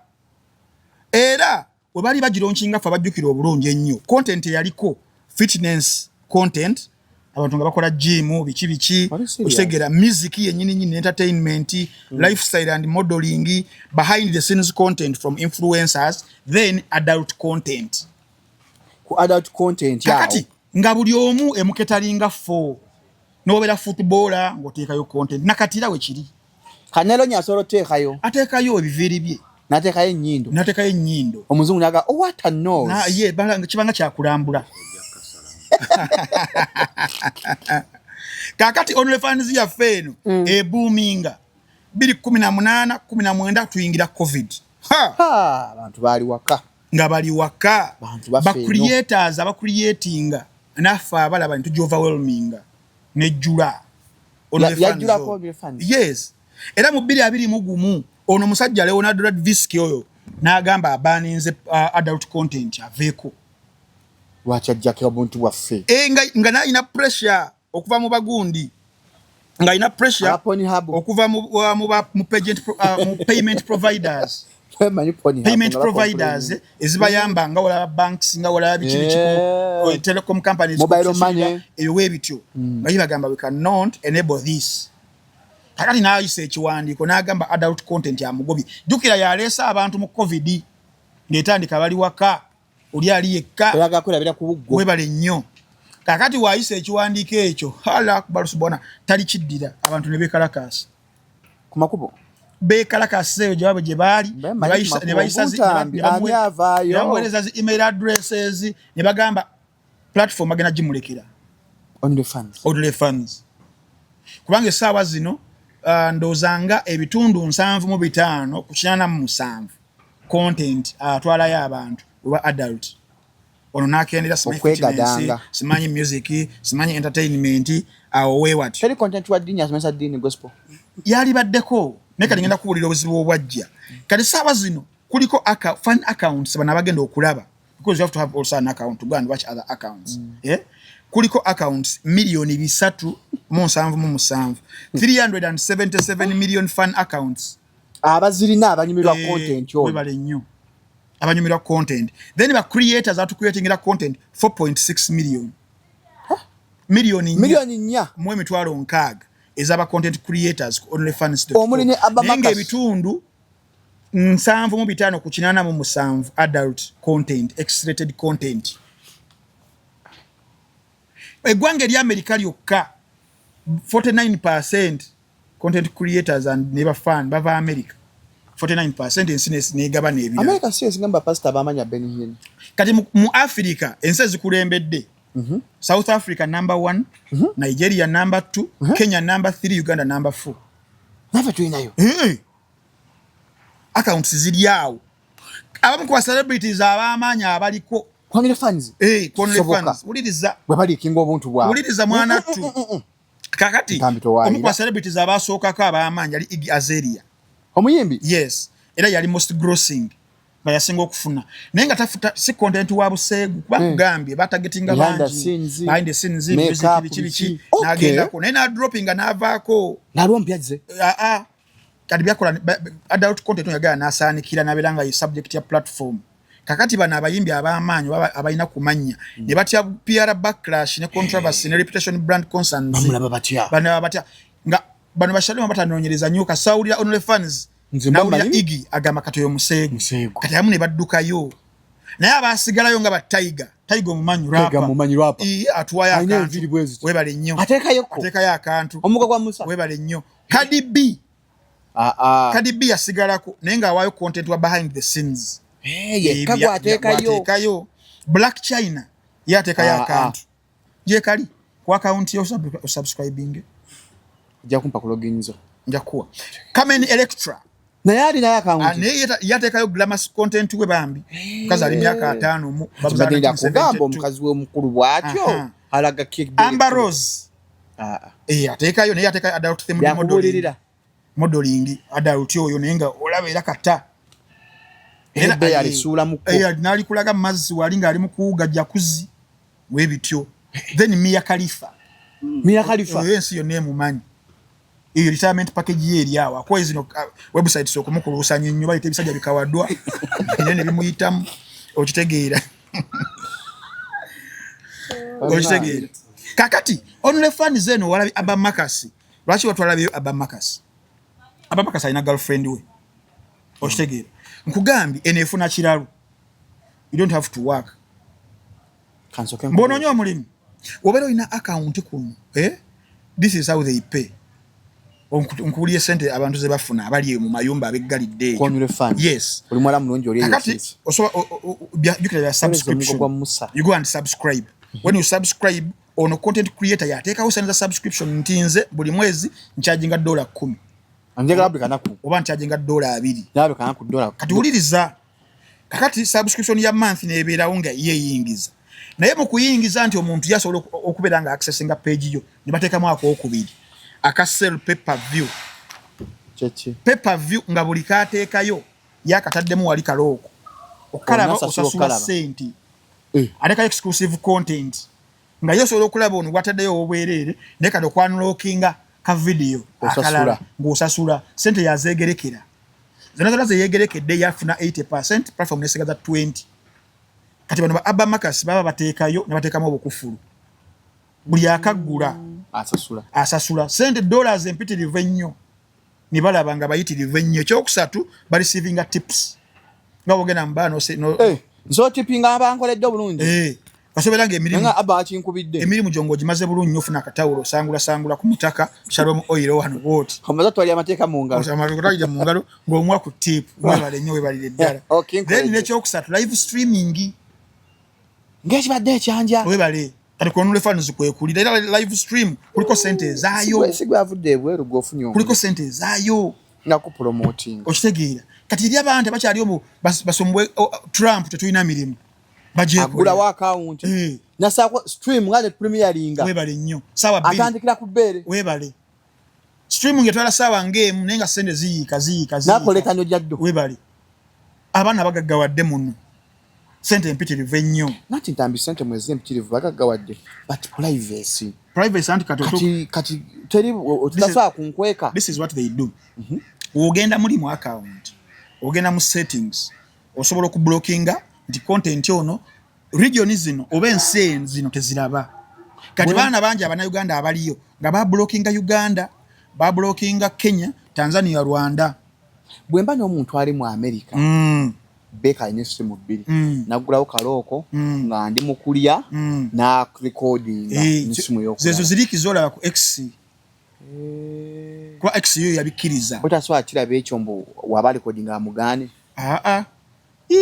era we bali bagilaunchinga, ffe abajjukira obulungi ennyo, content eyaliko fitness content, abantu nga bakola gym, biki biki. Are you serious? Okitegeera? Music yennyini nyini, entertainment, lifestyle and modeling, behind the scenes content from influencers, then adult content. Ku adult content awo. Kakati nga buli omu emuketalinga fo nobeera footballer ng'oteekayo content, nakati era wekiri. Kanelonya asobola oteekayo. Ateekayo ebiviiri bye. N'ateekayo ennyindo. N'ateekayo ennyindo. Omuzungu naga, "Oh, what a nose." Ye kibanga kyakulambula. Kakati OnlyFans yaffe eno eboominga 2018, 19, tuyingira COVID. Ha! Ha, abantu baali waka. Nga bali waka. Bantu baffe eno. Ba creators abacreatinga naffe abalaba ne tugi-overwhelminga nejjula. Yajjulako OnlyFans? Yes. Era mu 2021 ono omusajja Leonardo Radvinsky oyo n'agamba abaninze adult content aveeko. Lwaki ajjako obuntu bwaffe? E, nga nalina pressure okuva mu bagundi, nga alina pressure Aba Pornhub. okuva mu payment providers. Manyi Pornhub Payment nga providers ezibayamba, nga walaba banks, nga walaba biki biki, telecom companies, Mobile money. Ebyo weebityo nga bibagamba, "We cannot enable this." Kakati n'ayisa ekiwandiiko n'agamba adult content amugobye. Jjukira yaleese abantu mu COVID ng'etandika, bali waka, oli ali yekka. Oyagala kwerabira ku buggo. Webale nnyo. Kakati waayisa ekiwandiiko ekyo, hala akbar, tali kiddira, abantu ne beekalakaasa. Ku makubo. Beekalakaasa eyo gyebabwe gye baali. Mbe manyi ku makubo, Oguntambi, ani avaayo? Ne bamuweereza zi email addresses ne bagamba platform agenda gimulekera. OnlyFans. OnlyFans, kubanga essaawa zino ndowooza nga ebitundu 75 ku 87 content atwalayo abantu oba adult. Ono n'akendera, simanyi Okwegadanga. fitness, simanyi music, simanyi entertainment, awo weewatyo. Teri content wa ddiini, asomesa ddiini, gospel? Yalibaddeko, naye kati ngenda kuwulira obuzibu obwajja. Kati saawa zino kuliko fan accounts, bano abagenda okulaba, because you have to have also an account to go and watch other accounts. Eh? Kuliko accounts 377,000,000, 377 million fan accounts. Abazirina abanyumirwa Eh, content oyo. Webale nnyo, abanyumirwa content. Then ba creators atucreatingira content 4.6 million, 4 4 million. Mu 60,000 ez'aba content creators ku OnlyFans. Omuli ne Abba Naye Marcus. ng'ebitundu 75 ku 87 adult content, x-rated content. Eggwanga erya Amerika lyokka 49% content creators and ne bafan bava America, 49%. Ensi negabana ebirala. America si esinga bapasita abamanya Benny Hinn? Kati mu Africa ensi ezikulembedde, South Africa number 1, Nigeria number 2, Kenya number 3, Uganda number 4. Naffe tulinayo. Hey. Accounts ziri awo, abamu ku ba celebrities ab'amaanyi abaliko. OnlyFans. Eh, ku Soboka. OnlyFans. Wuliriza. Bwe baliikinga obuntu bwabwe. Wuliriza mwana ttu. Kakati Ntambi towaayira. omu ku ba celebrities abasookako ab'amaanyi yali Iggy Azalea. Omuyimbi. Yes, era yali most grossing, nga yasinga okufuna, naye nga tafuta si content wa buseegu, kuba kugambye batargetinga Behind the bangi. scenes, Behind the scenes, make music, up, biki biki. biki. Okay. N'agendako naye n'adroppinga n'avaako. Naliwo mpya ze. Aa, kati byakola adult content oyagala n'asaanikira n'abeera nga ye subject ya platform. Kakati bano abayimbi ab'amaanyi oba abalina kumanya ne batya PR backlash ne controversy ne reputation, brand concerns. Bamulaba batya? Bano batya nga bano bashalima batanoonyereza nnyo. Kasawulira OnlyFans, Nze mba nawulira mmanyi. Iggy agamba kati oyo museegu. Museegu. Kati abamu ne baddukayo, naye abasigalayo nga ba Tyga. Tyga omumanyi? Tyga mumanyi, rapper. Atuwayo Alina akantu. enviiri bwe ziti. Webale nnyo. Ateekayoko. Ateekayo akantu. Omuga gwa Musa. Webale nnyo. Cardi B. Ah, ah. Cardi B yasigalako naye ng'awaayo content wa behind the scenes. Eh, yekka gwateekayo. Gwateekayo. Blac Chyna ye ateekayo Ah, akantu gyekali ku account ye, osubscribing. Ojja kumpa ku login zo. Nja kuwa. Carmen Electra. Naye alinayo akawunti. Naye yateekayo glamorous content we bambi, mukazi ali myaka 50 mu bamuzaala Kibadde 1972. kugamba omukazi we omukulu bw'atyo alaga cake. Amber Rose. Ah, ah. Eh, ateekayo, naye ateekayo adult themed modeling. Byakubuulirira. Modeling adult oyo, naye nga olaba era kata. Era ebbeeyi alisuulamuko. Eh, n'alikulaga mu mazzi wali ng'ali mu kuwuga jacuzzi webityo. Then Mia Khalifa. Mia Khalifa. Oyo ensi yonna emumanyi. Eyo retirement package ye eri awo. Akuwa zino websites okumukuluusanya ennyo, bayita ebisajja bikawaddwa era ne bimuyitamu, okitegeera? Okitegeera? Kakati OnlyFans eno, walabi Abba Marcus. Lwaki watwalabyeyo Abba Marcus? Abba Marcus alina girlfriend we, okitegeera? Nkugambye eno efuna kiralu, you don't have to work. Kansooke. Mbw'onoonya omulimu, obeera olina akawunti kuno, eh? This is how they pay. Nkubuulire sente abantu ze bafuna abali eyo mu mayumba abeggalidde ekyo. OnlyFans. Yes. Oli muwala mulungi oli eyo. Kakati Kiisi. osobola jjukira bya subscription. Gwa Musa. You go and subscribe. When you subscribe, ono content creator yateekawo sente za subscription nti nze buli mwezi ncharginga $10. Njagala buli kanaku. Oba ncharginga $20. Njagala buli kanaku dola. Kati wuliriza, kakati subscription ya month nebeerawo nga yeyingiza, naye mu kuyingiza nti omuntu yasobola okubeera nga accessinga page yo, ne bateekamu akokubiri aka sell pay per view. Kyeki? Pay per view nga buli kateekayo yakataddemu wali kalooko okalaba. Onna asasula. Osasula Okalaba. sente. Eh. Atekayo exclusive content nga ye osobola okulaba ono gwataddeyo owobwereere, naye kati okwanlockinga ka video Osasula. akalala ng'osasula sente yazeegerekera zonna zonna zeyegerekedde, yafuna 80, platform nesigaza 20. Kati bano ba Abba Marcus baba bateekayo ne bateekamu obukufulu, buli akaggula Asasula. Asasula sente dollars empitirivu ennyo, ne balaba nga bayitirivu ennyo. Ekyokusatu, bareceivinga tips nga bwogenda mu baa Eh, nsobola tipinga abankoledde obulungi. Eh, kasobeera nga emirimu Nga Abba akinkubidde. Emirimu gyo ng'ogimaze bulungi nnyo, ofuna akatawulo, osangula sangula ku mutaka Shalom Oil wano bwoti. Omaze otwalira amateeka mu ngalo. Otwalire mu ngalo ng'omuwa ku tip, webale nnyo, webalire ddala. Okay, Then nkoledde. n'ekyokusatu, live streaming. Ng'ekibadde ekyanja. Webale. Kati ku OnlyFans kwekulira era live stream kuliko sente ezaayo. Si gwe avudde ebweru gw'ofunye omulimu. Kuliko sente ezaayo. Nga kupromotinga. Okitegeera? Kati eri abantu abakyali omu basombwe Trump, tetulina mirimu. Agulawo akawunti. Eh. Nasaako stream nga ne premieringa. Webale nnyo, saawa 2. Atandikira ku bbeere. Webale. Streaming etwala saawa ng'emu, naye nga sente ziyiika ziyiika ziyiika. Nakola ekanyo jaddo. Webale. Abaana bagaggawadde muno, sente empitirivu ennyo. Nanti Ntambi, sente mwezi empitirivu bagaggawadde, but privacy. Privacy anti kati Kati teri otasobola kunkweka. This is what they do. Wogenda muli mu account, ogenda mu settings, osobola okublockinga nti content ono region zino oba ensi zino teziraba. Kati baana bangi abannayuganda abaliyo nga bablockinga Uganda, bablockinga Kenya, Tanzania, Rwanda. Bwe mba n'omuntu ali mu America, Beka alina essimu bbiri, naggulawo kalooko nga ndi mu kulya, n'arecordinga Eh, n'essimu zezo y'okulala. ziriki zolaba ku X, kuba X yo yabikkiriza. Otasobola kiraba ekyo mbu waba recordinga amugaane. Aa,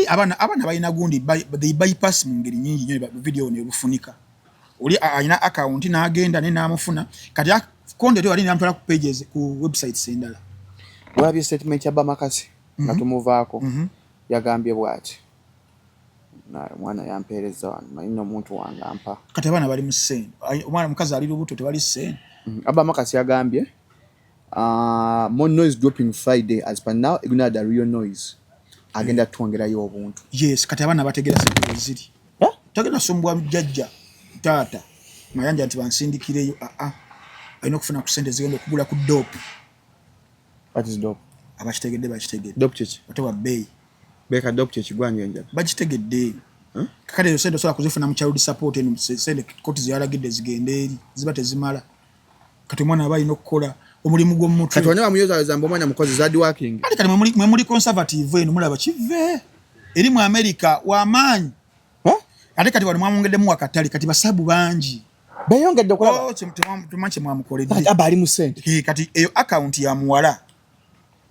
abaana balina gundi, they bypass mu ngeri nyingi nnyo video nebufunika. Oli alina account n'agenda ne n'amufuna, kati content wali namutwala ku pages, ku websites endala. Walabye statement ya Bamakasi nga tumuvaako? Yagambye bw'ati, omwana yampeereza wano, manyi n'omuntu wange ampa. Kati abaana bali mu ssente. Omwana mukazi ali lubuto, tewali ssente. Abba Marcus yagambye, more noise dropping Friday. As per now, ignore the real noise. Agenda twongerayo obuntu. Yes, kati abaana bategeera sente weziri. Eh? Tagenda sombwa jjajja taata Mayanja nti bansindikireyo. Aa, alina okufuna ku sente zigenda okugula ku dope. What is dope? Abakitegedde bakitegedde. Dope kiki? Ote wa bbeeyi. Beka, dope kyekigwanja enjala. Bakitegedde. Kakati ezo sente osobola kuzifuna mu child support eno, sente kooti zeyalagidde zigende eri ziba tezimala. Kati omwana aba alina okukola omulimu gw'omumutwe. Kati wano bamuyozayoza mbu omwana mukozi, hard working. Ate kati mwe muli conservative eno, mulaba kive eri mu America wamaanyi. Eh? Ate kati wano mwamwongeddemu wakatale, kati basabu bangi. Beyongedde okulaba. Oh, temumanyi kyemwamukoledde. Kati Abba ali mu sente. Eh, kati eyo akawunti ya muwala.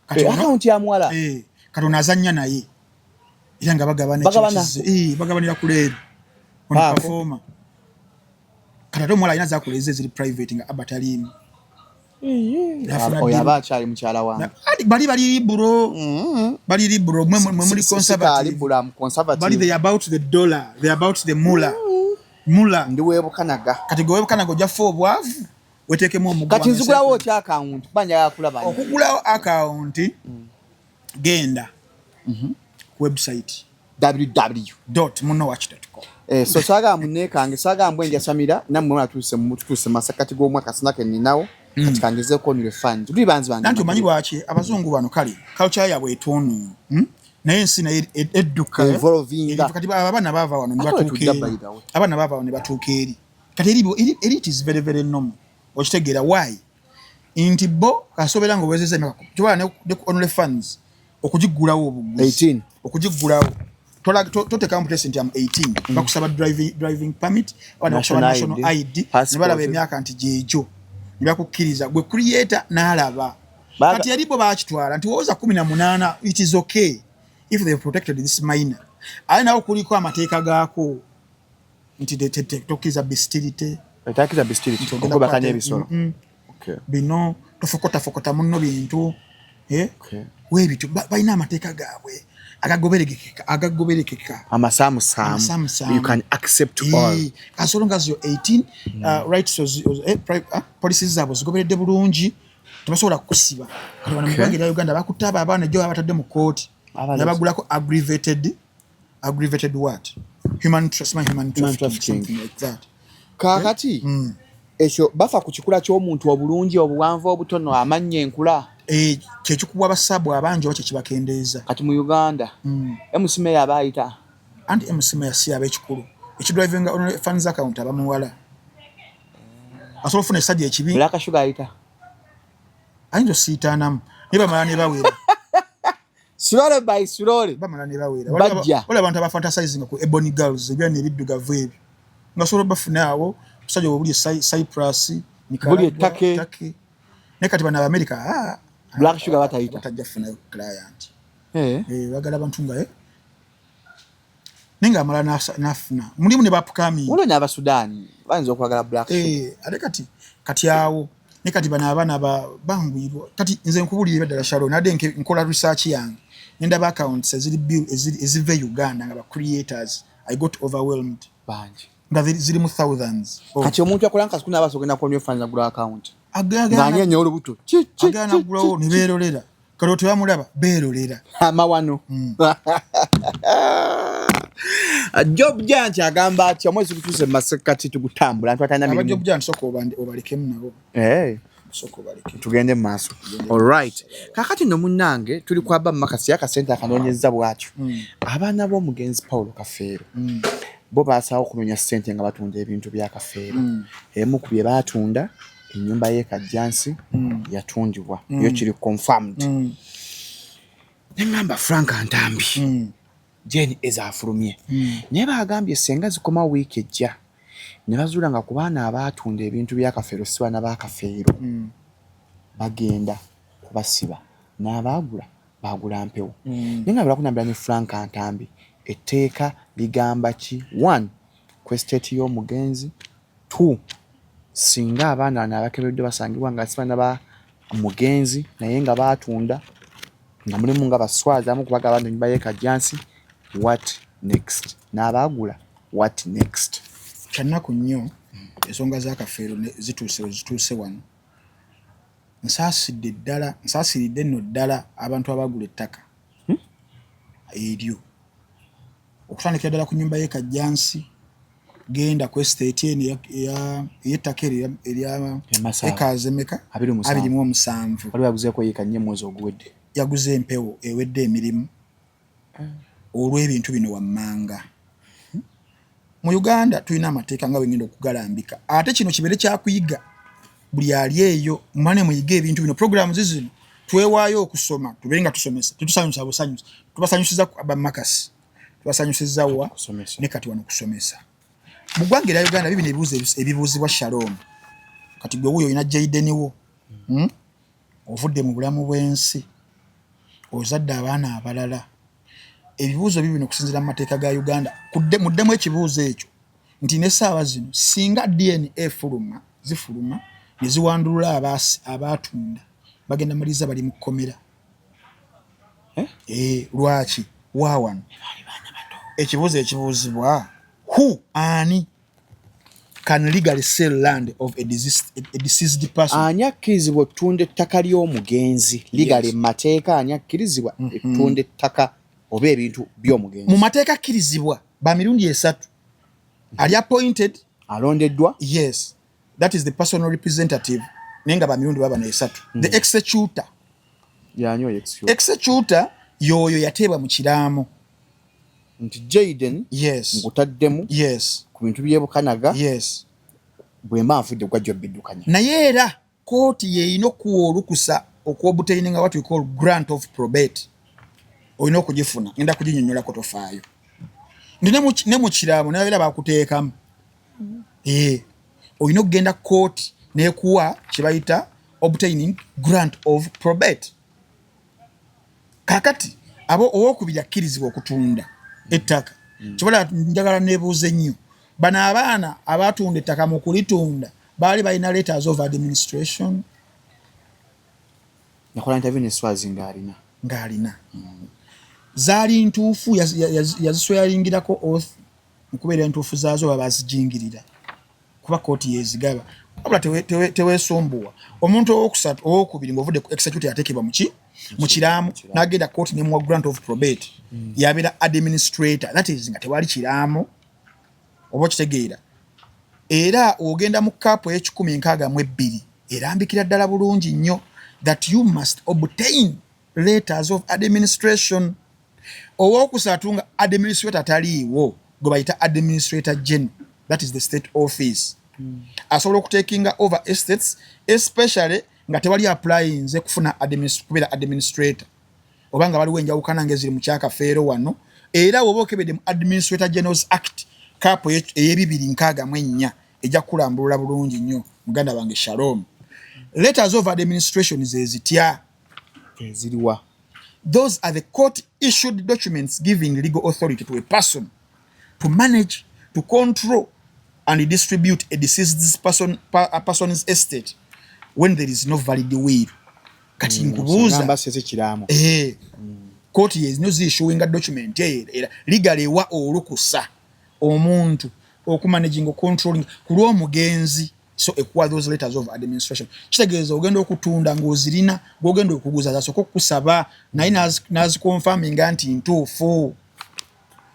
Kati Eh, akawunti ya muwala. Eh, kati ono azannya naye era nga bagabana. Bagabana. Eh, bagabanira ku leero ono Paako. performer. Kati ate omuwala alina zakola eze eziri private nga Abba taliimu. Oyo aba akyali mukyala wange. Bali bali liberal, bali liberal, mwe muli conservative. Bali they about the dollar, they about the moolah. Moolah. Ndi webukanaga. Kati gwe webukanaga ojja fa obwavu, weteekemu omuguwa. Kati nzigulawo otya akawunti? Kuba njagala kulaba. Okugulawo akawunti, genda ku website www .munowatch.com. Eh, so saagala munneekange, saagala mbwe njasamira nammwe mwatuuse tutuuse masakati g'omwaka sinake nninawo. Kati kangezeeko only funds tuli banzi bange. Nanti omanyi lwaki abazungu bano kale culture yaabwe etoonoono, Naye ensi naye edduka. Evolvinga. Kati abaana baava wano ne Ate batuuka wetudda eri. By the way. Abaana baava wano ne batuuka eri. Kati eri it is very very normal. Okitegeera why? Nti bo kasobeera ng'owezezza emyaka kyobola ne ku only funds okugiggulawo obuguzi. 18. Okugiggulawo. Toteekamu place nti am 18. Bakusaba driving permit, oba ne bakusaba National national ID, ID, ne passport. balaba emyaka nti gyegyo. Ne bakukkiriza gwe creator n'alaba. Kati eri bo baakitwala nti woza 18, it is okay if they protected this minor. Ate nawo kuliko amateeka gaako nti tokkiriza bestiality. Etakiza bestiality, Nti ogenda okubakanya kukwata ebisolo. Bino tofokotafokota munno bintu. Okay. Weebityo balina amateeka gaabwe agagoberekeka agagoberekeka. Amasaamusaamu. Amasaamusaamu. You can accept all. As long as you're 18, rights policies zaabwe zigoberedde bulungi, tebasobola kukusiba. Kati wano mu ggwanga erya Uganda bakutte abo abaana ejjo babatadde mu kkooti Abaana ne bagulako aggravated what, human Human trafficking, trafficking. something like that. Kaakati ekyo bafa ku kikula ky'omuntu, obulungi, obuwanvu, obutono, amannya, enkula. Kyekikuwa basaabu abangi oba kyekibakendeeza. Kati mu Uganda MC Mayor aba ayita. Anti MC Mayor si aba ekikulu ekidrivinga only funds account, aba muwala asobola okufuna essajja ekibi. Black Sugar ayita. Ayinza osiitaanamu naye bamala ne bawera. Slowly by slowly. Bamala ne bawera. Bajja. Waliwo abantu abafantasizing ku ebony girls, ebyana ebiddugavu ebyo nga osobola obafuna awo obusajja bwe buli e Cyprus, Nicaragua, Buli e Turkey. Turkey. Naye kati bano Abamerika, ah, Black Sugar batayita. Batajja kufunayo client. Eh. Bagala abantu nga naye ng'amala n'afuna mulimu ne bapukami. Waliwo n'Abasudaani bayinza okwagala Black Sugar. Ate kati awo ne kati bano abaana banguyirwa. Kati nze nkubulira ddala Sharon, nadde nkola research yange ne ndaba accounts eziri bill eziva e Uganda nga ba creators, I got overwhelmed. Bangi. Nga ziri mu thousands. Kati omuntu akola nkasuku n'abaasa ogenda ku OnlyFans agula account Agala ng'anyeenya olubuto. Ki, ki, agala ki, nagulawo ki, ne beerolera. Kati olwo tebamulaba, beerolera. Amawano. Job Giant agamba ati omwezi gutuuse mu masekkati tugutambula nti atalina Aba mirimu. Job Giant sooka obalekemu nabo. Sooka obaleke. Tugende mu maaso. Alright, kakati nno munnange tuli kwaba mu makasi akasente akanoonyezza bw'atyo. Abaana b'omugenzi Paulo Kafeero bo baasawo okunoonya ssente nga batunda ebintu bya Kafeero. Emu ku bye baatunda, ennyumba y'e Kajjansi yatundibwa, yo kiri confirmed. Neŋŋamba Frank Ntambi Jane ezaafulumye, naye baagambye senga zikomawo wiiki ejja ne bazuula nga ku baana abaatunda ebintu bya Kafeero si baana ba Kafeero, bagenda kubasiba n'abaagula baagula mpewo. Naye nga balakunambira ne Frank Ntambi, etteeka ligamba ki? One, ku estate y'omugenzi. Two, singa abaana bano abakebeddwa basangibwa nga si baana ba mugenzi naye nga baatunda, nga mulimu nga baswazi amu kubaga abaana ennyumba y'e Kajjansi, what next? N'abaagula, what next? Kyannaku nnyo ensonga za Kafeero zituuse we zituuse wano. Nsaasidde ddala, nsaasiridde nno ddala abantu abagula ettaka eryo okutandikira ddala ku nnyumba y'e Kajjansi, genda ku estate eno ey'ettaka eryo erya Emasaaba. Ekazi emeka? 27. 27. Waliwo yaguzeeko yiika nnyo omwezi oguwedde. Yaguze empewo ewedde emirimu olw'ebintu bino wammanga. Mu Uganda tulina amateeka nga bwe ngenda okugalambika, ate kino kibeere kyakuyiga buli ali eyo, mumane muyige ebintu bino. Programs zino twewaayo okusoma, tubeere nga tusomesa, tetusanyusa busanyusa, tubasanyusiza bamakasi, tubasanyusiza wa Kusomesa. Ne kati wano kusomesa mu ggwanga erya Uganda bibino ebibuuzo ebibuuzibwa Shalom. Kati gwe wuuyo olina Jaden wo, Ovudde mu bulamu bw'ensi, ozadde abaana abalala, ebibuuzo bibino okusinziira mu mateeka ga Uganda. Muddemu ekibuuzo ekyo nti n'essaawa zino singa DNA efuluma, zifuluma ne Ne ziwandulula abaatunda, bagenda maliriza bali mu kkomera. Eh? Eh, lwaki waawano ekibuuzo ekibuuzibwa, who, ani can legally sell land of a deceased person? Ani akkirizibwa okutunda ettaka ly'omugenzi legally? Mu mateeka, ani akkirizibwa ettunda ettaka oba ebintu by'omugenzi? Mu mateeka akkirizibwa ba mirundi esatu: ali appointed, alondeddwa. Yes, that is the personal representative, naye nga ba mirundi babano esatu. The executor. Yani oyo executor? Executor yoyo yateebwa mu kiraamo. Nti Jaden, nkutaddemu ku bintu by'ebukanaga, bwe mba nfudde, gwajja obiddukanya. Naye era kooti yeeyina okuwa olukusa okwobtaininga what we call grant of probate. Olina okugifuna, ngenda kuginyonyolako, tofaayo. Nti ne mu kiraamo nabeera bakuteekamu. Olina okugenda kooti nekuwa kye bayita obtaining grant of probate. Kakati abo owokubiri akkirizibwa okutunda ettaka kibala. Njagala nebuuze nnyo, bano abaana abatunda ettaka, mu kulitunda baali balina letters of administration? Nakola interview ne Swazi ng'alina. Ng'alina. Zaali ntuufu? Yaziswearingirako oath mukubeera entuufu zaazo, oba bazijingirira? Kuba kooti yezigaba. Wabula teweesumbuwa. Omuntu owokusatu, owokubiri, ng'ovudde ku executor yateekebwa muki mu kiraamo, n'agenda kooti nemuwa grant of probate, yabeera administrator. That is nga tewali kiraamo, oba okitegeera? Era ogenda mu cap ey'e162 erambikira ddala bulungi nnyo that you must obtain letters of administration. Owokusatu, nga administrator taliiwo, gwe bayita administrator general, that is the state office, asobola okutakinga over estates, especially nga tewali applyinze kufuna kubeera administrator, oba nga waliwo enjawukana ngeziri mu kyakafeero wano. Era woba okebedde mu Administrator Generals Act, cap ey'e264, ejja kukulambulula bulungi nnyo, muganda wange Shalom. Letters of administration zezitya? Eziriwa? Those are the court issued documents giving legal authority to a person to manage, to control and distribute a deceased person, a person's estate when there is no valid will. Kati nkubuuza, Ngamba sese kiraamo. Eh, kooti yezino ziissuinga document eyo era legal ewa olukusa omuntu okumanaging, controlling ku lw'omugenzi. So ekuwa those letters of administration. Kitegeeza ogenda okutunda ng'ozirina, gwogenda okuguza zasooka okukusaba naye naziconfirminga nti ntuufu.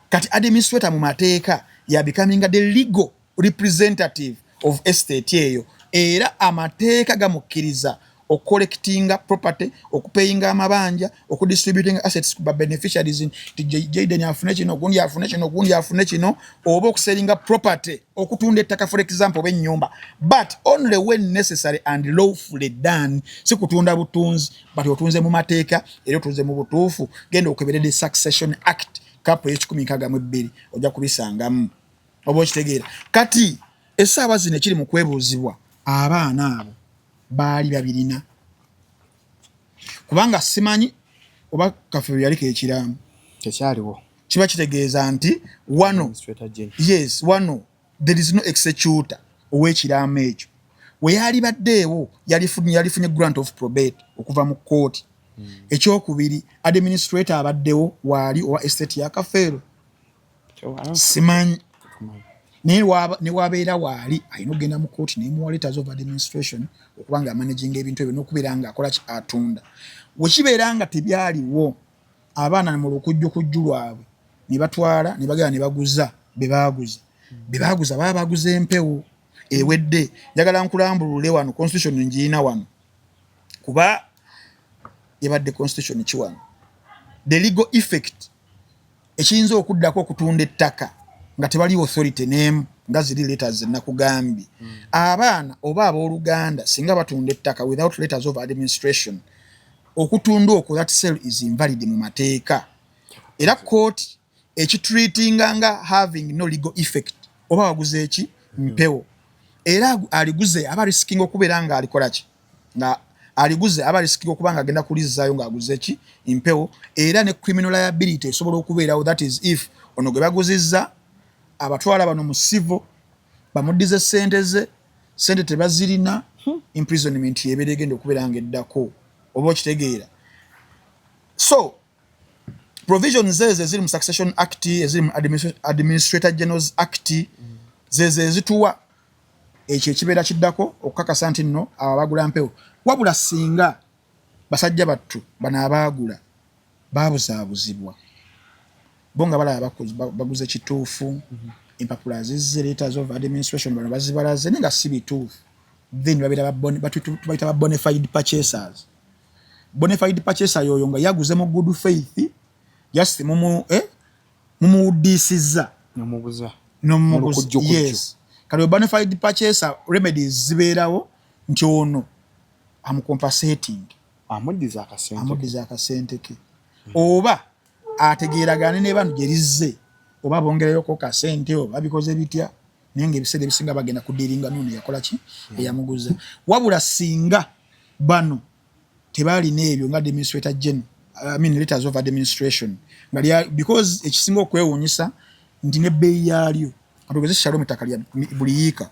Kati administrator mu mateeka ya becoming the legal representative of estate eyo, era amateeka gamukkiriza okucollectinga property, okupayinga amabanja, okudistributinga assets ku beneficiaries, nti Jaden afune kino, gundi afune kino, gundi afune kino, oba okusellinga property, okutunda ettaka for example, oba ennyumba, but only when necessary and lawfully done. Si kutunda butunzi, but otunze mu mateeka era otunze mu butuufu. Genda okebere the Succession Act, cap ey'e162, ojja kubisangamu, oba okitegeera? Kati essaawa zino ekiri mu kwebuuzibwa, abaana abo baali babirina? Kubanga simanyi oba Kafeero yaliko ekiraamo. Tekyaliwo. Kiba kitegeeza nti wano Administrator General. Yes, wano there is no executor ow'ekiraamo ekyo. We yali baddeewo, yalifunye grant of probate okuva mu kkooti. Ekyokubiri, administrator abaddewo waali owa estate ya Kafeero? Simanyi, naye ne wabeera waali, alina okugenda mu kooti nemuwa letters of administration okuba nga amanaginga ebintu ebyo n'okubeera nga akola ki, atunda. Wekibeera nga tebyaliwo, abaana mu lukujjukujju lwabwe ne batwala ne bagenda ne baguza, be baaguza baba baguza empewo ewedde. Njagala nkulambulule wano constitution ngiina wano, kuba ebadde constitution ki wano, the legal effect ekiyinza okuddako okutunda ettaka nga tebali authority n'emu nga ziri letters zenakugambye. Abaana oba abooluganda singa batunda ettaka without letters of administration, okutunda okwo, that sale is invalid mu mateeka, era kooti ekitreatinga nga having no legal effect, oba waguze eki mpewo. Era aliguze aba risking okubeera nga alikola ki, nga aliguze aba risking okuba nga agenda kulizzaayo ng'aguze ki mpewo. Era ne criminal liability esobola okubeerawo. That is if ono gwe baguzizza abatwala bano mu civil, bamuddize sente ze, sente tebazirina. Imprisonment yebeera egenda okubeera nga eddako, oba okitegeera? So provisions ezo eziri mu Succession Act, eziri mu Administrator Generals Act, zezo ezituwa ekyo ekibeera kiddako okukakasa nti nno abo abagula mpewo. Wabula singa basajja battu bano abaagula babuzaabuzibwa, bo nga balaba baguze kituufu, empapula zizze, letters of administration bano bazibalaze, naye nga si bituufu, then babeera tubayita ba bonafide purchasers. Bonafide purchaser yoyo nga yaguze mu good faith, just mumu mumuwuddisizza. Nomuguza. Nomuguza. Mulukujjukujju. Yes. Kati bonafide purchaser, remedies zibeerawo nti ono amucompensating. Amuddiza akasente. Amuddiza akasente ke, oba ategeeragane ne bano gye rizze, oba bongereyoko kasente, oba bikoze bitya, naye nga ebiseera ebisinga bagenda kudealinga nuno yakola ki, eyamuguza. Wabula singa bano tebalina ebyo nga administrator general, I mean letters of administration, nga because ekisinga okwewuunyisa nti nebbeeyi yaalyo, katugeze Shalom, ettaka lya buli yiika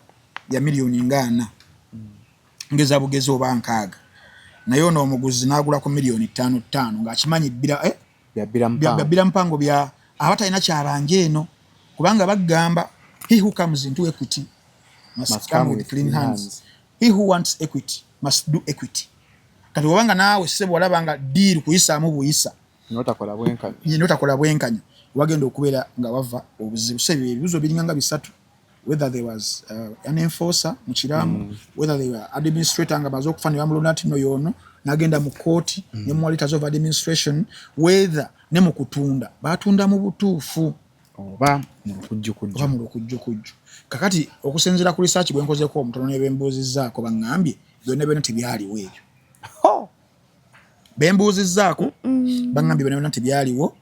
ya miliyoni nga 40, ngeza bugezi, oba 60, naye ono omuguzi n'agula ku miliyoni ttaano ttaano ng'akimanyi bbira Byabbira mpango. Byabbira mpango bya aba talina kyabanja eno, kubanga bagamba, "He who comes into equity must come with clean hands. He who wants equity must do equity." Kati obanga naawe ssebo walaba nga deal kuyisaamu buyisa, notakola bwenkanya, notakola bwenkanya, wagenda okubeera nga wava obuzibu. So ebyo ebibuzo biringa nga bisatu: whether there was an enforcer mu kiramu, whether they were administrator nga baze okufa ne bamulonda nti no yono, n'agenda mu kooti ne muwa letters of administration, whether ne mu kutunda batunda mu butuufu oba mu lukujjukujju. Oba mu lukujjukujju. Kakati okusinziira ku research gwe nkozeko omutono ne bembuuzizzaako, baŋŋambye byonna byonna tebyaliwo ebyo. Bembuuzizzaako baŋŋambye byonna byonna tebyaliwo,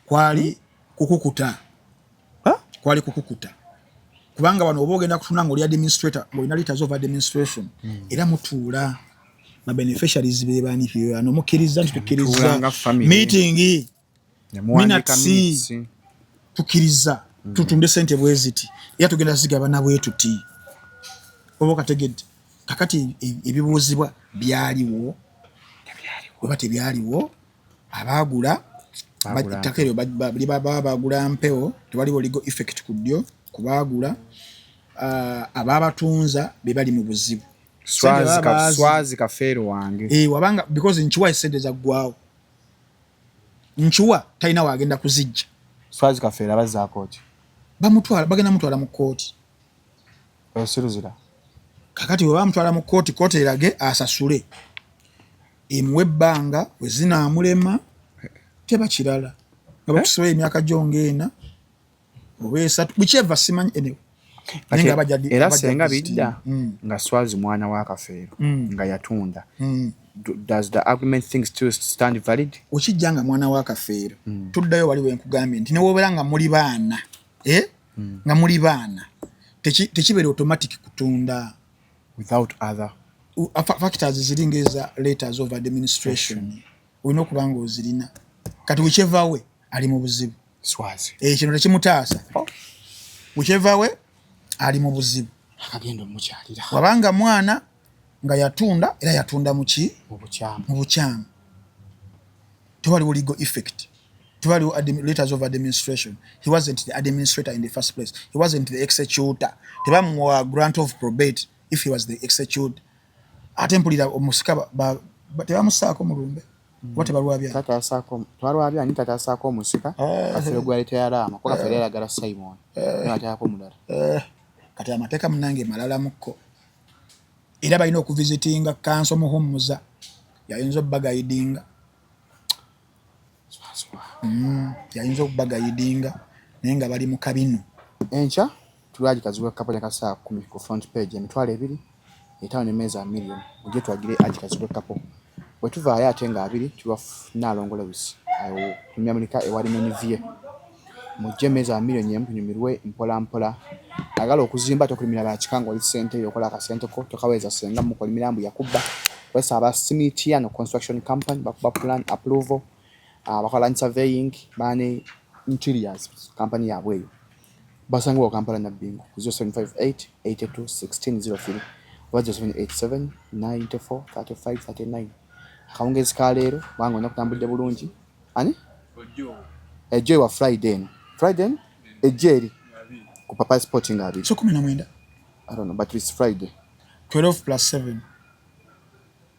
kwali kukukuta. Kwali kukukuta, kubanga wano oba ogenda kutunda nga oli administrator, ng'olina letters of administration, era mutuula ba beneficiaries bebani bano, mukkiriza nti tukkiriza. Mutuula nga family. Meeting. Ne muwandiika Minutes. Minutes. Tukkiriza tutunde sente bwe ziti, era tugenda zigabana bwe tuti, oba okategedde? Kakati ebibuuzibwa, byaliwo oba tebyaliwo? Abaagula Baagula. Ettaka eryo baba bagula mpewo, tewaliwo legal effect ku ddyo kubaagula. Ababatunza be bali mu buzibu. Sente Swazi baba Swazi kafeero wange. Eh, wabanga because nkiwa esente zaggwawo, nkiwa talina wagenda kuzijja. Swazi kafeero abazzaako ki? Bamutwala, bagenda mutwala mu kooti. Osiruzira. Kakati bwe bamutwala mu kooti, kooti erage asasule, emuwe ebbanga, bwe zinaamulema teba kirala nga bakusibayo emyaka gyo ngaena oba 3, whichever, simanyi. Anyway, naye nga Era abajja senga visiting. bidda nga Swazi mwana wa Kafeero nga yatunda, does the argument thing still stand valid? Okijja nga mwana wa Kafeero, tuddayo wali wenkugambye nti newobeera nga muli baana, eh? Nga muli baana, tekibeera automatic kutunda without other factors ziri ngeza letters of administration, olina okuba nga ozirina. Kati whichever way ali mu buzibu. Swazi. Eh, kino tekimutaasa. Whichever way ali mu buzibu. Akagenda omukyalira. Wabanga mwana nga yatunda, era yatunda muki? Mu bukyamu. Mu bukyamu. Tewaliwo legal effect, tewaliwo letters of administration. He wasn't the administrator in the first place, he wasn't the executor, tebamuwa grant of probate if he was the executor. Ate mpulira omusika tebamusaako mulumbe oba tebalwabya. Taata yasaako, twalwabya ani? Taata yasaako omusika Kafeero gwe yali teyalaama, kuba Kafeero yalagala Simon, naye ateekako omulala. Eh, kati amateeka munange malalamukko, era balina okuvisitinga counsel Muhumuza, yayinza obbaguidinga. Yayinza okubaguidinga, naye nga bali mu kabinu. Enkya tulwagi Kazibwe Kapo ne kasaa 10 ku Front Page, 25,000 nemmeeza ya miliyoni, mujje twagire Haji Kazibwe Kapo. Bwe tuvaayo ate nga 20 tulwa Nnaalongo Lewis awo Tumyamulika ewali Menivie, mujje emmeeza ya miliyoni 1 tunyumirwe mpola mpola. Agala okuzimba tokulimira bakika, ng'oli ssente yo okola akasente ko, tokaweeza senga mukolimira mbu yakubba. Kozesa aba Simitiano Construction Company, bakuba plan approval, bakola land surveying, bane interiors company yaabwe eyo. Basangibwa Kampala Nabbingo ku 0758 82 1603. Oba 0787 94 35 39. Akawungezi ka leero, kubanga olina kutambulidde bulungi. Ani ejjo ewa Friday eno, Friday eno ejjo eri ku Papa Sporting 20. So 19. I don't know, but it's Friday. 12 plus 7,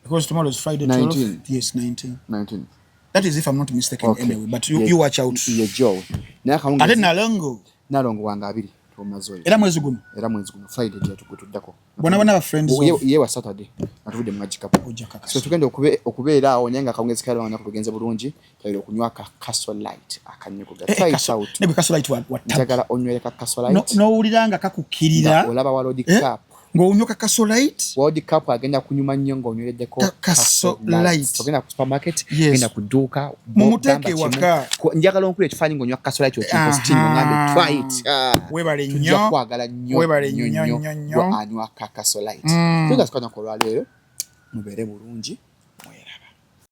because tomorrow is Friday 12. 19. Yes, 19. 19. That is if I'm not mistaken. Okay. Anyway, but you watch out. Ye jowe naye Ate akawungezi. Nalongo. Nalongo wange 20 tomaze oyo. Era mwezi guno. Era mwezi guno Friday gyetugutuddako. Bona bona ba friends of Ye wa Saturday nga tuvudde mu Magikapu. Ojja kakasa. So tugenda okubeera awo, naye nga akawungezi kaleero nga lugenze bulungi, tabira okunywa ka Castle Light akanyukuga. Eh, Try it Castle- out. Negwe Castle Light wa tabu. Njagala onywere ka Castle Light. N'owulira nga kakukkirira. Nga olaba World Eh? Cup. Ng'onywa ka Castle Light. World Cup agenda kunyuma nnyo ng'onywereddeko Castle Light. Ogenda ku supermarket, Yes. genda ku dduuka, Mumuteeke gamba kimu. ewaka. Njagala onkula ekifaananyi ng'onywa Castle Light, okiposting, oŋŋambe try it. Ah. Weebale Tujja nnyo. kwagala nnyo Weebale nnyo nnyo, nnyo nnyo, nnyo. gwe anywa ka Castle Light. Tugasukana ku olwaleero, mubeere bulungi, mweraba.